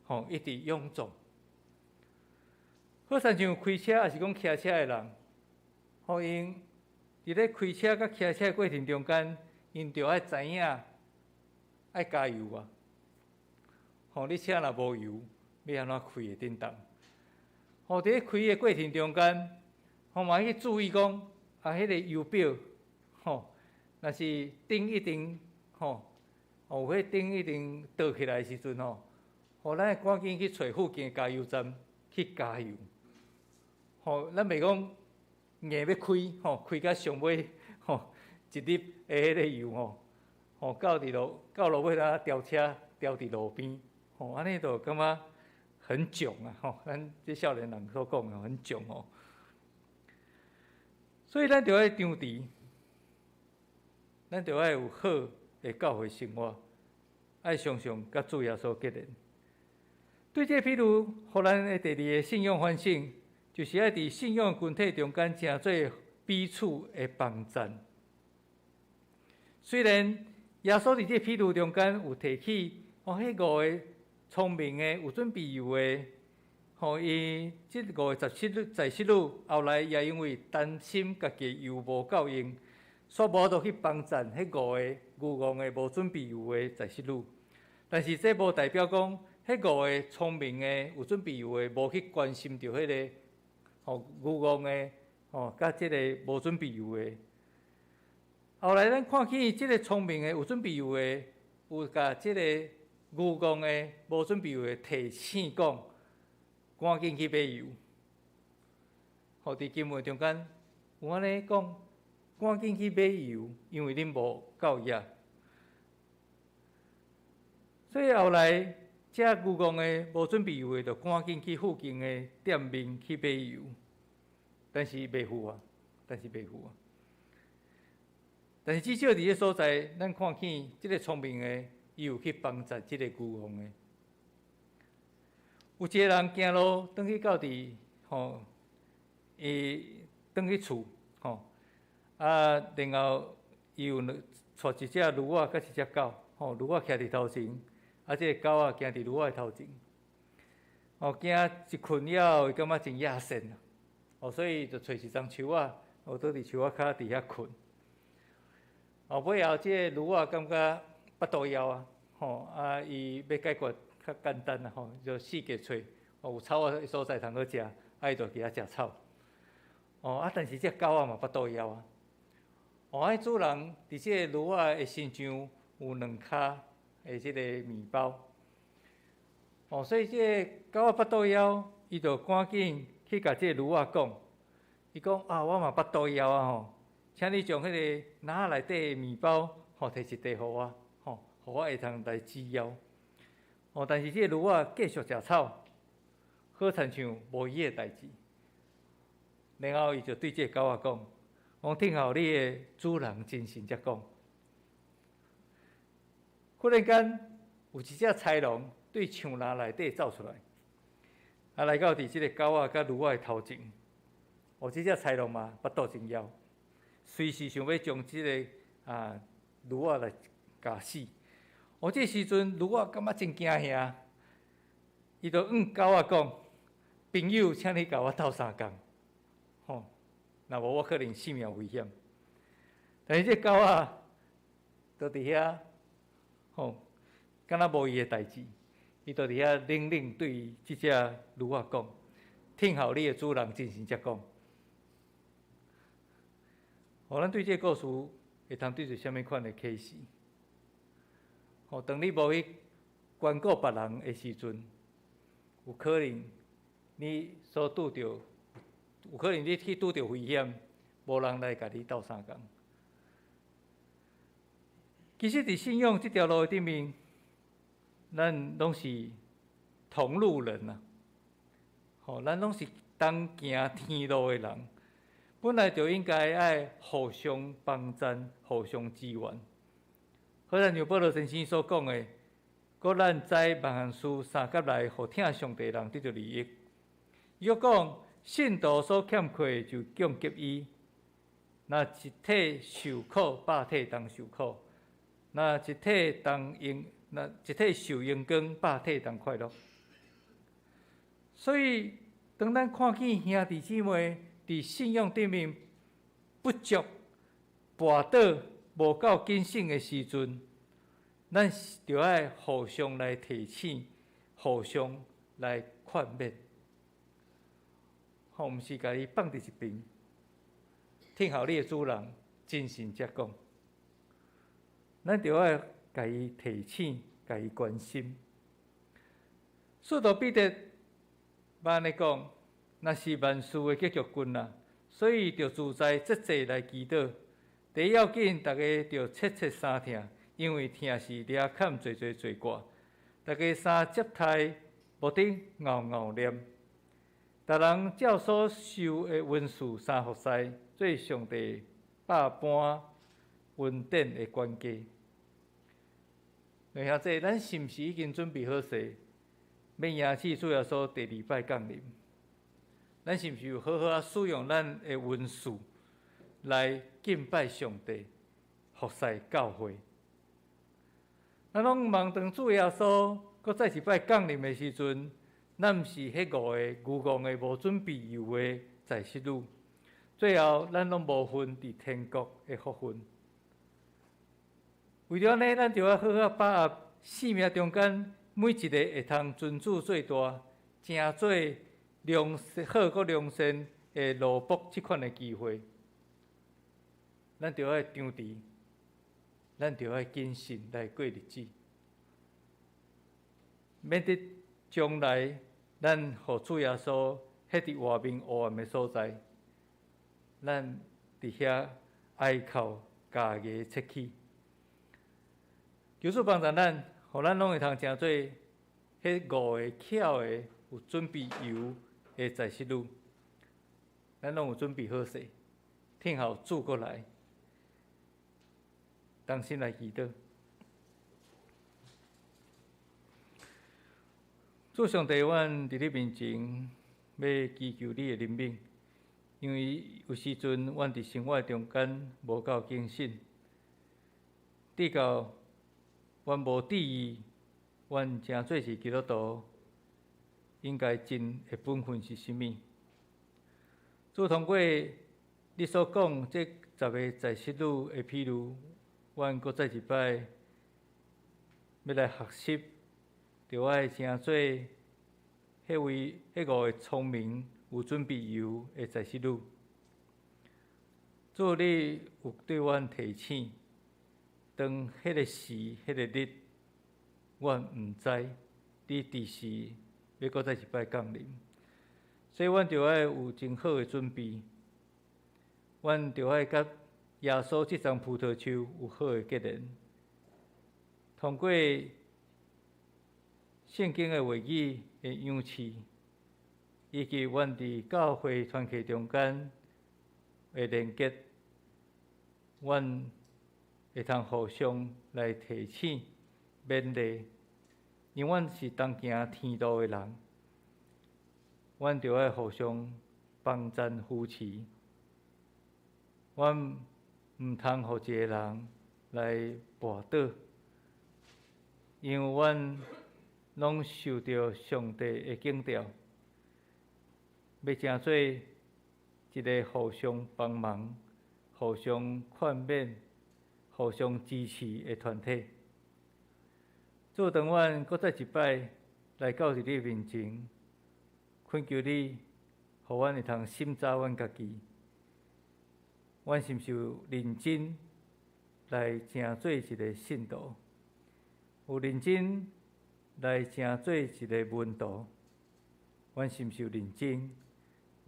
吼，一直勇壯。好親像開車抑是講騎車的人，予𪜶佇咧開車佮騎車的過程中間，𪜶著愛知影愛加油啊！吼，你車若無油，欲按怎開會振動？吼，佇咧開的過程中間，吼嘛去注意講啊，彼个油表，吼，若是燈一定吼，有彼燈一定倒起來的時陣吼，予咱會趕緊去揣附近的加油站去加油。吼，咱袂講硬欲開，吼，開到上尾，吼，一粒的彼个油吼，吼，到佇路到路尾仔吊車吊佇路邊，吼，按呢就感覺很囧啊！吼，咱這少年人所講的很囧哦。所以咱著愛張持，咱著愛有好的教會生活，愛常常佮主耶穌結連。對這個比喻，予咱的第二个信仰反省，就是愛佇信仰群體中間成做彼此的幫贊。雖然耶穌佇這個比喻中間有提起，哦，彼五个聰明的、有準備油的，吼，伊這五个十七女，後來也因為擔心家己油無夠用，煞無法度去幫贊彼五个愚戇的、無準備油的十七女。但是這無代表講，彼五个聰明的、有準備油的，無去關心著彼个吼愚戇的，吼，佮這个無準備油的。後來咱看見這个聰明的、有準備油的，有共這个愚戇的、無準備油的提醒講，趕緊去買油。吼，佇經文中間有按呢講，趕緊去買油，因為恁無夠額。所以後來，這愚戇的、無準備油的，就趕緊去附近的店面去買油，但是袂赴啊，但是袂赴啊。但是至少佇這所在，咱看見這个聰明的，伊有去幫助這个愚戇的。有一个人行路，轉去到佇吼，伊轉去厝吼，啊，然後伊有兩帶一隻驢仔佮一隻狗，吼，驢仔徛佇頭前，啊，這个狗仔行佇驢仔的頭前，哦，行一困了後，伊感覺真野鉎啊，哦，所以就揣一叢樹仔，哦，倒佇樹仔跤佇遐睏。哦，尾後這个驢仔感覺腹肚枵啊，吼，啊，伊欲解決較簡單啊，吼，就四界揣，哦，有草仔所在通好食，啊，伊就去遐食草。哦，啊，但是這狗仔嘛腹肚枵啊。哦，啊，主人佇這个驢仔的身上有兩跤的這个麵包。哦，所以這个狗仔腹肚枵，伊就趕緊去共這个驢仔講，伊講啊，我嘛腹肚枵啊吼，請你將彼个籃仔內底的麵包，吼，提一塊予我，吼，予我會通來止枵。哦，但是這个驢仔繼續食草，好親像無伊的代誌。然後伊就對這个狗仔講：講聽候你的主人真神才講。忽然間，有一隻豺狼對樹林內底走出來，啊，來到佇這个狗仔佮驢仔的頭前。哦，這隻豺狼嘛，腹肚真枵，隨時想欲將這个驢仔來咬死。哦，這時陣驢仔感覺真驚嚇，伊就向狗仔講：朋友，請你共我鬥相共，吼，若無我可能性命危險。但是這狗仔就佇遐，吼，敢若無伊的代誌，伊就佇遐冷冷對這隻驢仔講：聽候你的主人真神才講。吼，咱對這个故事會通得著啥物款的啟示？吼，當你無去關顧別人的時陣，有可能你所拄著，有可能你去拄著危險，無人來共你鬥相共。其實，佇信仰這條路頂面，咱攏是同路人啊！吼，咱攏是同行天路的人，本來就應該愛互相幫贊、互相支援。好親像保羅先生所講的，閣咱知萬項事相佮來，予疼上帝人得著利益。伊閣講，信徒所欠缺的就供給伊。若一體受苦，百體同受苦；若一體同榮，若一體受榮光，百體同快樂。所以，當咱看見兄弟姊妹佇信仰頂面不足、跋倒、無夠警醒的時陣，咱著愛互相來提醒，互相來勸勉，吼，毋是共伊放佇一邊。聽候你的主人真神才講，咱著愛共伊提醒，共伊關心。使徒彼得按呢講，若是萬事的結局近啦，所以著自在節制來祈禱。第一要緊，逐家著切切相疼，因為疼是掠砍濟濟罪過。逐家三接待无得敖敖念。逐人照所受的恩赐三服侍，做上帝百般恩典的管家。两兄弟，咱是毋是已经准备好势，欲迎接主耶稣第二摆降临？咱是毋是有好好仔使用咱的恩赐来敬拜上帝、服侍教会？咱拢毋通当主耶稣阁再一摆降临的时阵，咱毋是彼五个愚戆的无准备油的祭司女，最后咱拢无份伫天国的福分。为著按呢，咱就爱好好把握生命中间每一个会通尊主做大、成做良好阁良善的奴仆这款的机会，咱就爱张弛，咱就爱谨慎来过日子，免得将来咱予主耶稣彼伫外面黑暗的所在，咱伫遐哀哭、咬牙切齿。求主帮助咱，予咱拢会通成做彼五个巧的有准备油的祭司女，咱拢有准备好势，听候主阁来，同心来祈祷。主上帝，阮伫你面前欲祈求你的怜悯，因为有时阵阮伫生活中间无够谨慎，直到阮无注意，阮成做是基督徒应该尽的本分是啥物。主通过你所讲这十个祭司女的比喻，阮阁再一摆欲来学习，著爱成做彼位彼五个聪明有准备油的祭司女。主，你有对阮提醒，当彼个时、彼个日，阮毋知，你佇时欲阁再一摆降临，所以阮著爱有真好的准备，阮著爱佮耶稣这丛葡萄树有好的结连，通过圣经的话语的养赐，以及阮伫教会团契中间的连结，阮会通互相来提醒、勉励，因为阮是同行天路的人，阮著爱互相帮赞扶持。阮毋通予一个人来跋倒，因为阮拢受著上帝的警告，欲成做一个互相帮忙、互相劝勉、互相支持的团体。主，当阮阁再一摆来到伫你面前，恳求你，予阮会通审查阮家己，阮是毋是有认真来成做一个信徒，有认真来成做一个门徒，阮是毋是有认真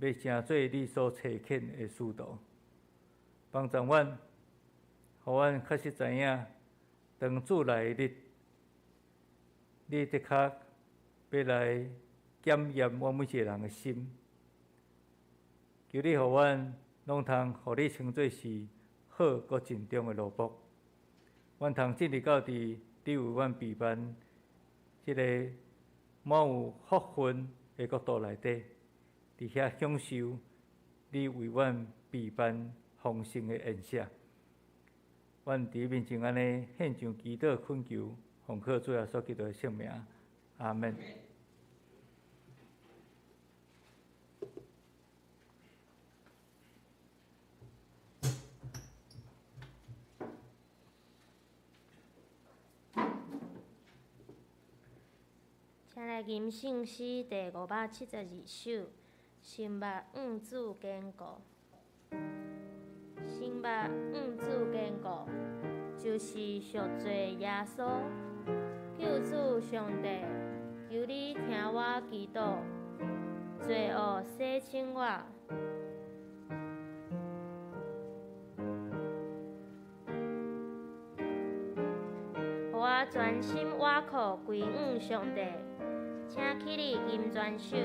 欲成做你所差遣的使徒？帮助阮，予阮确实知影，当主来的日，你的确欲来检验阮每一个人的心。求你予阮拢通予你称做是好阁尽忠的奴仆，阮通进入到伫你为阮备办这个满有福分的国度内底，伫遐享受你为阮备办丰盛的宴席。阮伫你面前按呢献上祈祷恳求，奉靠主耶稣基督的圣名，阿们。请来吟圣诗第572首，心目向主坚固。心目向主坚固，就是赎罪耶稣，救主上帝，求你听我祈祷，罪恶洗清我。予我全心倚靠归向上帝，請起立金磚手。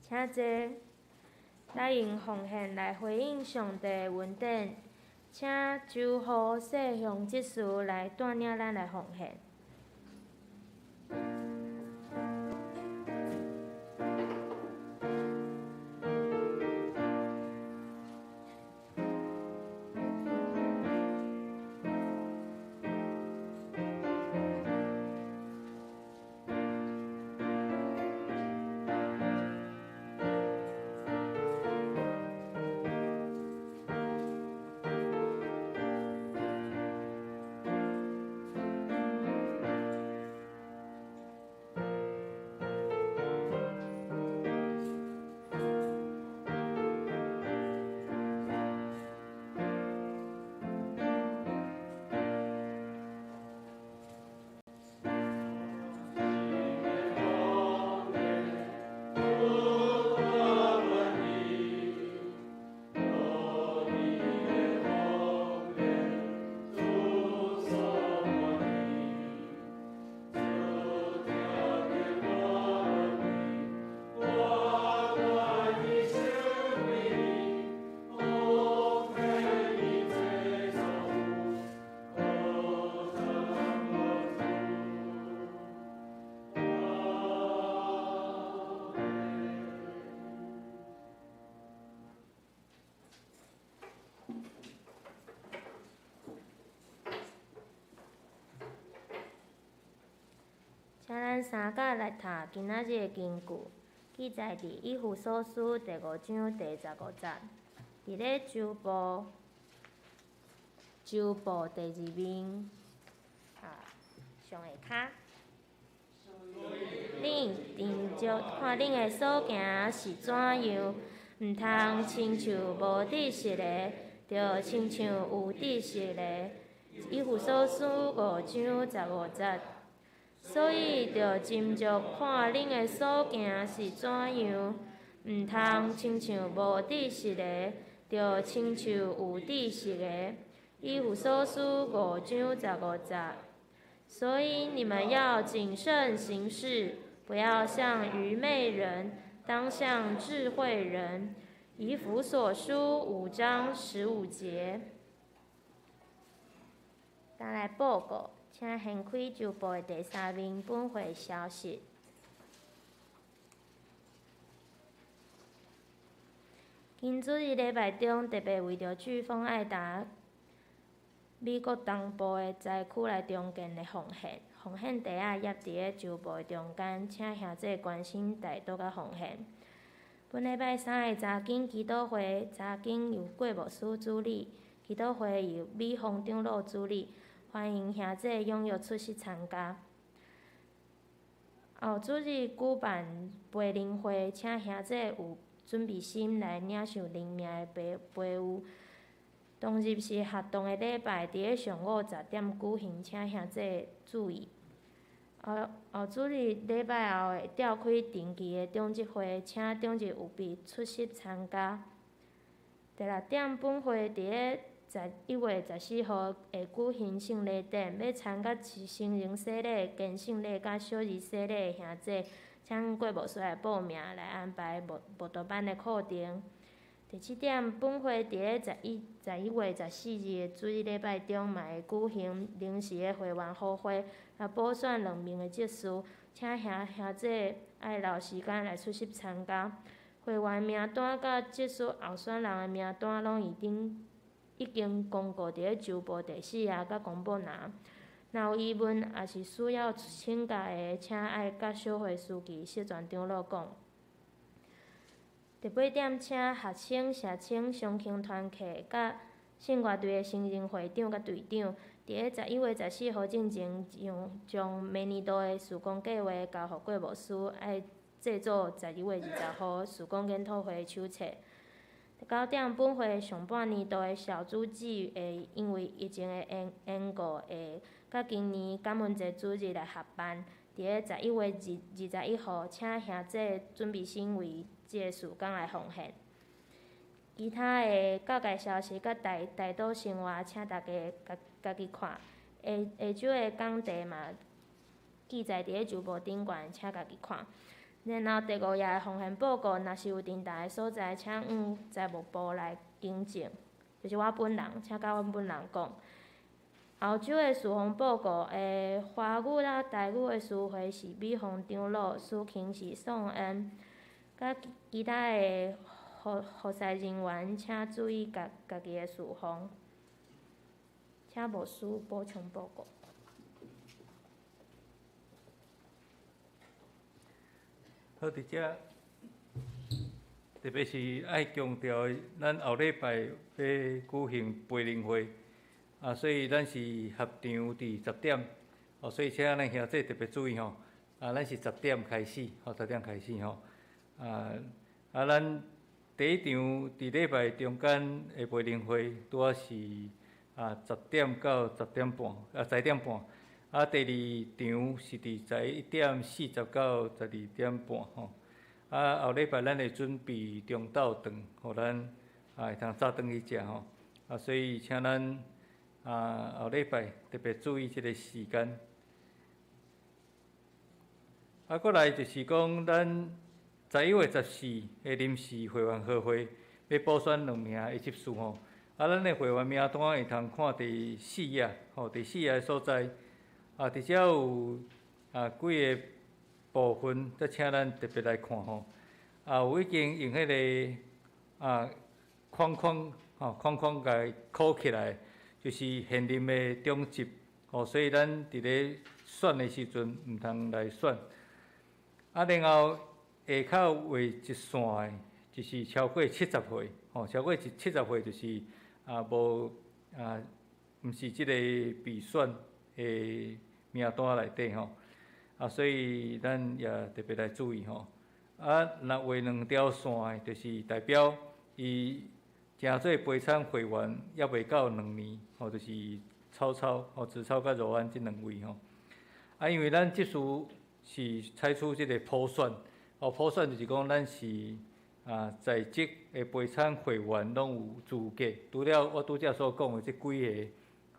請坐，咱用奉獻來回應上帝的恩典，請周和世雄執事來帶領咱來奉獻。請咱三甲來讀今仔日的經句，記載佇以弗所書第五章第十五節，佇咧周報周報第二面啊上下跤。恁斟酌看恁的所行是怎樣，毋通親像無知識的，著親像有知識的。以弗所書五章十五節。所以，著斟酌看恁的所行是怎樣，毋通親像無知識的，著親像有知識的。以弗所書五章十五節。所以你們要謹慎行事，不要像愚昧人，當像智慧人。以弗所書5章15節。再來報告，請掀開週報的第三面本會消息。今主日禮拜中，特別為著颶風愛達美國東部的災區來重建的奉獻，奉獻袋仔掖佇咧週報的中間，請兄弟關心代禱佮奉獻。本禮拜三的查經祈禱會，查經由郭牧師主理，祈禱會由美鳳長老主理，歡迎兄弟踴躍出席參加。後主日舉辦培靈會，請兄弟有準備心來領受靈命的培育。當日是合同的禮拜，佇咧上午10點舉行，請兄弟注意。後後主日禮拜後會召開定期的長執會，請長執務必出席參加。第六點，本會佇咧11月14號會舉行聖禮典，欲參加成人洗禮、堅聖禮佮小兒洗禮的兄弟，請郭牧師來報名來安排慕慕道班的課程。第七點，本會佇咧11月14日的主日禮拜中，嘛會舉行臨時的會員好會，來補選兩名的執事，請兄兄弟愛留時間來出席參加。會員名單佮執事候選人的名單，攏已經已經公告佇咧週報第四頁佮公布欄。若有疑問，抑是需要請假的，請愛佮小會書記釋傳長老講。第八點，請學生、社青、雙輕團契佮聖樂隊的新任會長佮隊長，佇咧11月14號進前，將將明年度的事工計劃交予郭牧師，愛製作11月20號事工研討會的手冊。第九點，本會上半年度的小組姊會因為疫情的緣緣故，會佮今年感恩節主日來合辦。佇咧11月21號，請兄弟準備心為這个事工來奉獻。其他的教界消息佮代代禱生活，請大家家家己看。下下晝的講題嘛，記載佇咧週報頂懸，請家己看。然後第五頁的奉獻報告，若是有重疊的所在，請向財務部來更正，就是我本人，請佮阮本人講。後週的事奉報告，華語啦、台語的司會是美鳳長老，司琴是宋恩，佮其他的服服侍人員，請注意家家己的事奉。請牧師補充報告。好，佇遮特別是愛強調，咱後禮拜欲舉行培靈會。啊，所以咱是合場佇十點，哦，所以請咱兄弟特別注意吼。啊，咱是十點開始，吼，十點開始吼。啊啊，咱第一場佇禮拜中間的培靈會，拄仔是啊十點到10點半，啊10點半。啊，第二場是佇11點40到12點半吼。啊，後禮拜咱會準備中晝頓，予咱啊會通早轉去食吼。啊，所以請咱啊，後禮拜特別注意這个時間。啊，過來就是講，咱11月14的臨時會員好會，欲補選兩名的執事吼。啊，咱的會員名單會通看第四頁，吼，第四頁的所在。啊，佇遮有啊幾个部分，才請咱特別來看吼。啊，有已經用彼个啊框框吼框框共箍起來。就是現任的長執，吼，所以咱佇咧選的時陣毋通來選。啊，然後下跤畫一線的，就是超過70歲，吼，超過70歲就是啊無啊，毋是這個備選的名單內底吼。啊，所以咱也特別來注意吼。啊，若畫兩條線的，就是代表伊。誠做悲慘會員，猶未夠2年，吼，就是草草，吼，子超佮柔安這兩位吼。啊，因為咱這次是採取這個普選，哦，普選就是講咱是啊，在職的悲慘會員攏有資格，除了我拄才所講的這幾个，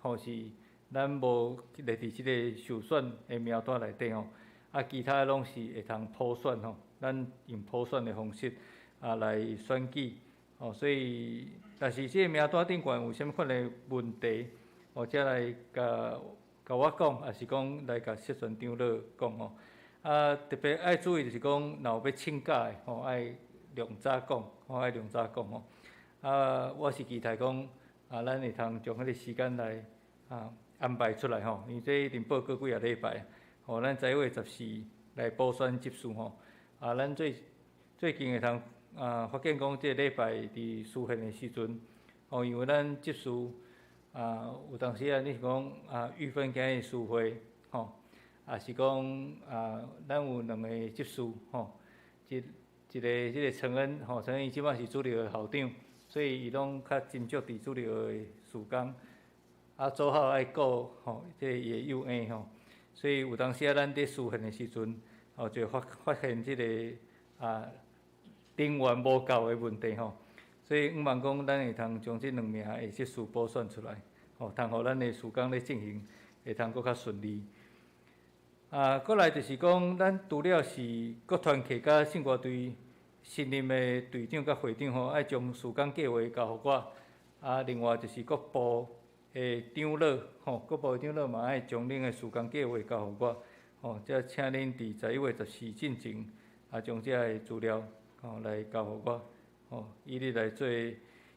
吼，是咱無列佇這个受選的名單內底吼，啊，其他攏是會通普選吼。咱用普選的方式來選舉，吼，所以若是這个名單頂懸有啥物款的問題，才來共我講，抑是講來共設全長老講吼。特別愛注意就是講，若有欲請假的吼，愛量早講，吼，愛量早講吼。我是期待講，咱會通將彼个時間來安排出來吼，因為這已經報告幾仔禮拜，吼，咱11月14來補選執事吼。咱最近會通發現講，這个禮拜佇司憲的時陣，吼，因為咱執事有當時啊，你是講玉芬今日司會，吼，抑是講咱有兩个執事，吼，一個這个陳恩，吼，陳恩伊這擺是主日的校長，所以伊攏較斟酌佇主日的事工。左好愛顧吼，這个伊的幼嬰吼，所以有當時啊，咱佇司憲的時陣，吼，就發現這个人員無夠的問題吼，所以向望講，咱會通將這兩名的執事補選出來，吼，通予咱的事工咧進行會通閣較順利。閣來就是講，咱除了是各團契佮聖歌隊新任的隊長佮會長吼，愛將事工計劃交予我。另外就是各部的長老吼，各部的長老嘛愛將恁的事工計劃交予我。吼，才請恁佇11月14進前，將這个資料吼來交予我，吼，以你來做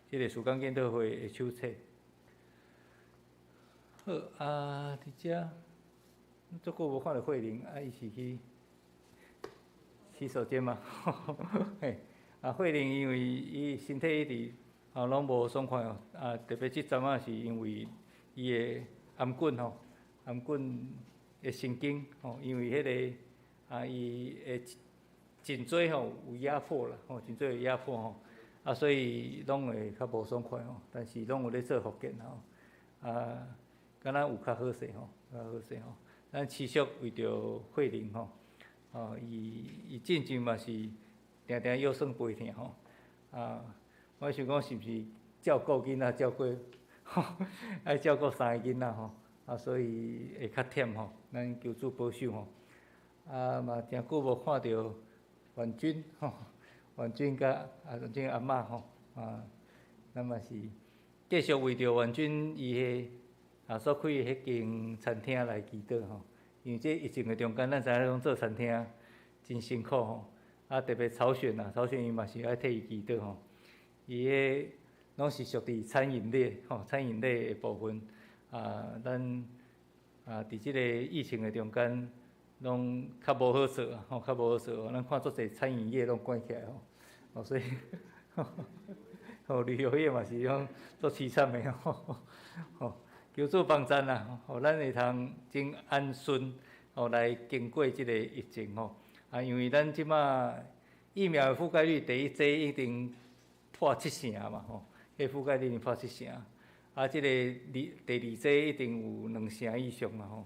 這个事工檢討會的手冊。好，佇遮足久無看著慧玲，伊是去洗手間嗎？嘿，慧玲因為伊身體一直攏無爽快哦，特別這陣仔是因為伊的頷頸吼，頷頸的神經吼，因為彼个伊的頸椎吼有壓迫啦，吼，頸椎有壓迫吼，所以攏會較無爽快吼，但是攏有咧做復健吼，敢若有較好勢吼，較好勢吼。咱持續為著慧玲吼，伊進前嘛是定定腰酸背疼吼，我想講是毋是照顧囡仔照顧，愛照顧三个囡仔吼，所以會較忝吼。咱求主保守吼，嘛誠久無看著婉君吼，婉君佮婉君阿嬤吼，咱嘛是繼續為著婉君伊的所開的彼間餐廳來祈禱吼，因為這疫情的中間，咱知影講做餐廳真辛苦吼，特別曹選啊，曹選伊嘛是愛替伊祈禱吼，伊彼攏是屬佇餐飲類吼，餐飲類的部分，咱佇這个疫情的中間，攏較無好做吼，較無好做，咱看足濟餐飲業攏關起來吼，所以吼旅遊業嘛是講足淒慘的吼，吼。求主幫贊啦，予咱會通真安順，吼來經過這个疫情吼。因為咱這馬疫苗的覆蓋率第一劑已經破七成嘛吼，彼覆蓋率已經破七成，這个第二劑已經有兩成以上嘛吼。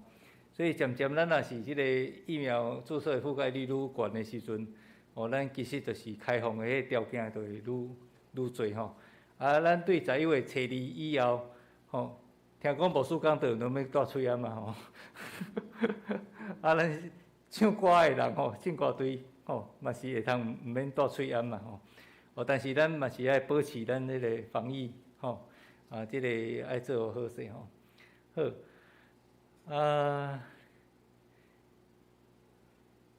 所以漸漸咱若是這个疫苗注射的覆蓋率愈懸的時陣，咱其實就是開放的彼個條件就會愈愈濟吼。咱對11月初二以後，吼。聽講牧師講著攏欲戴喙罨嘛吼，咱唱歌的人吼，唱歌隊吼，嘛是會通毋免戴喙罨嘛吼。但是咱嘛是愛保持咱彼个防疫吼，這个愛做好勢吼。好，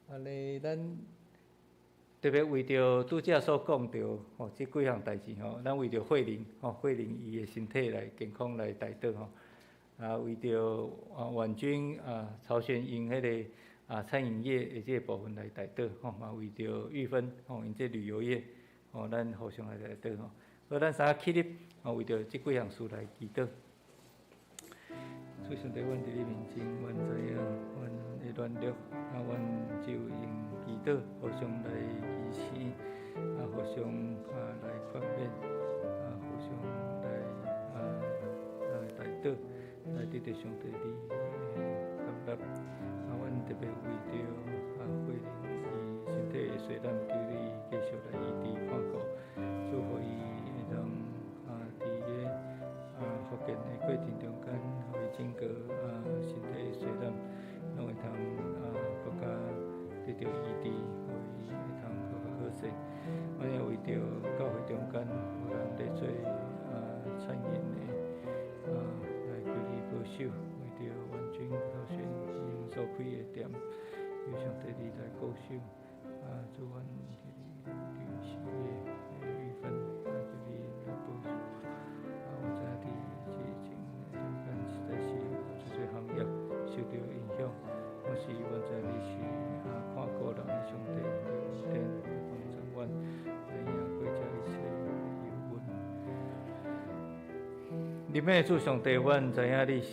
按呢咱特別為著拄才所講著吼，這幾項代誌吼，咱為著慧玲吼，慧玲伊的身體來健康來代禱吼。為著婉君曹玄英彼个餐飲業的這個部分來代禱吼，嘛為著玉芬吼，𪜶這旅遊業吼，咱互相來代禱吼。好，咱三個起立，為著這幾項事來祈禱。主上帝，阮佇你面前，阮知影阮的軟弱，阮只有用祈禱互相來支持，互相來勸勉，互相來代禱，來得著上帝你的悅納。阮特別為著慧玲伊身體的細難，求你繼續來醫治看顧，祝福伊會當佇个復健的過程中間，予伊整個身體的細難，攏會通閣較得著醫治，予伊會通谢。阮也为著教會中間有人咧做餐飲的來求你保守，為著婉君頭先𪜶所開的店，求上帝你來顧守。主阮這個律師的玉芬，求你來保守。阮知影佇這疫情的中間，實在是有濟濟行業受著影響。我是阮知你是看顧人的上帝，你有恩典來幫助阮，來贏過這一切的憂鬱。憐憫的主上帝，阮知影你是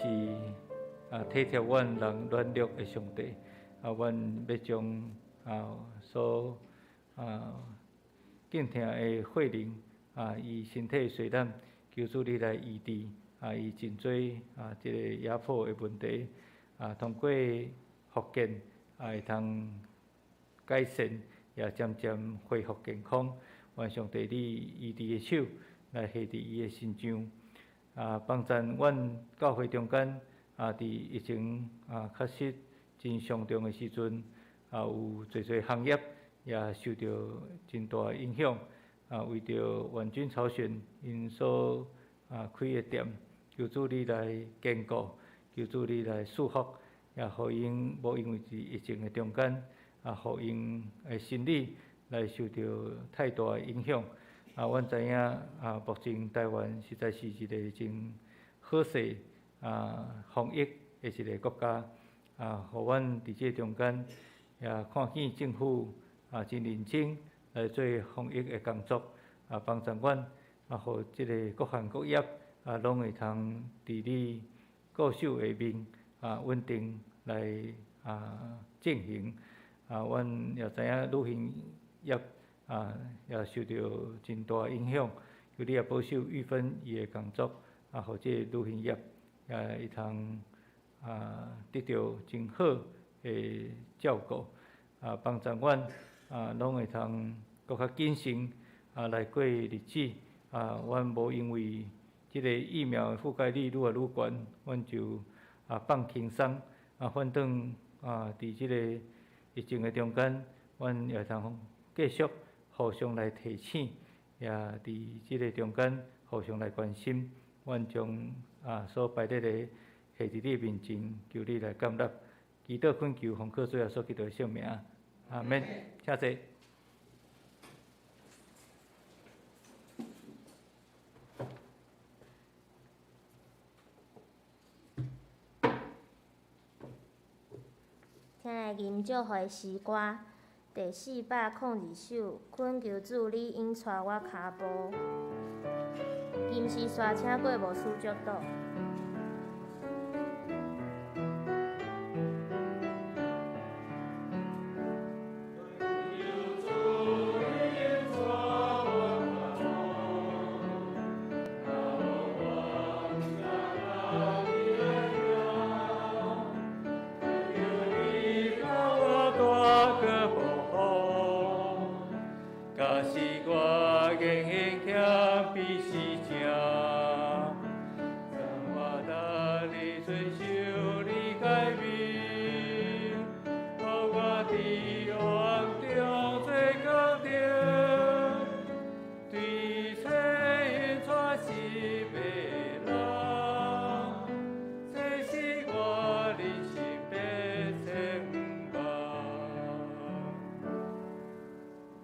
體貼阮人軟弱的上帝。阮欲將所敬疼的慧玲伊身體衰難，求主你來醫治伊真濟這個壓迫的問題通過復健會通改善，也漸漸恢復健康。願上帝你醫治的手來下佇伊的身上，幫贊阮教會中間佇疫情確實真傷重的時陣，有濟濟行業也受著真大的影響。為著婉君朝選𪜶所開的店，求主你來堅固，求主你來賜福，也予𪜶無因為佇疫情的中間，予𪜶的心理來受著太大的影響。阮知影目前台灣實在是一個真好勢防疫的一個國家。予阮佇這中間也看見政府真認真來做防疫的工作，幫助阮予這個各行各業攏會通佇你顧守下面穩定來進行。阮也知影旅行業也受著真大影響，求你也保守玉芬伊的工作，予這個旅行業也會通得著真好的照顧，幫助阮攏會通閣較謹慎來過日子。阮無因為這個疫苗的覆蓋率愈來愈懸，阮就放輕鬆。反轉佇這個疫情的中間，阮也通繼續互相來提醒，也佇這個中間互相來關心。阮將所擺佇的下佇你面前，求你來接納，祈禱懇求奉靠主耶穌基督的聖名，阿們。請坐。聽來吟祝福的詩歌，第402首，懇求主你引帶我跤步。金絲沙請過牧師祝禱。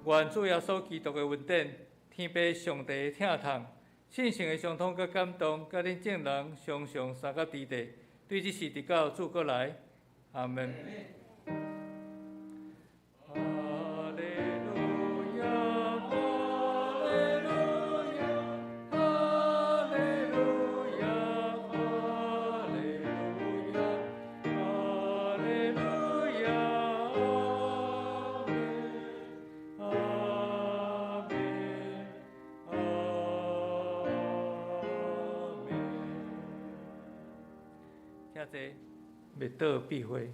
願主耶穌基督的恩典，天父上帝的疼痛，聖神的相通佮感動，佮恁眾人常常相佮佇咧，對這時直到主閣來，阿們。請坐，默禱閉會。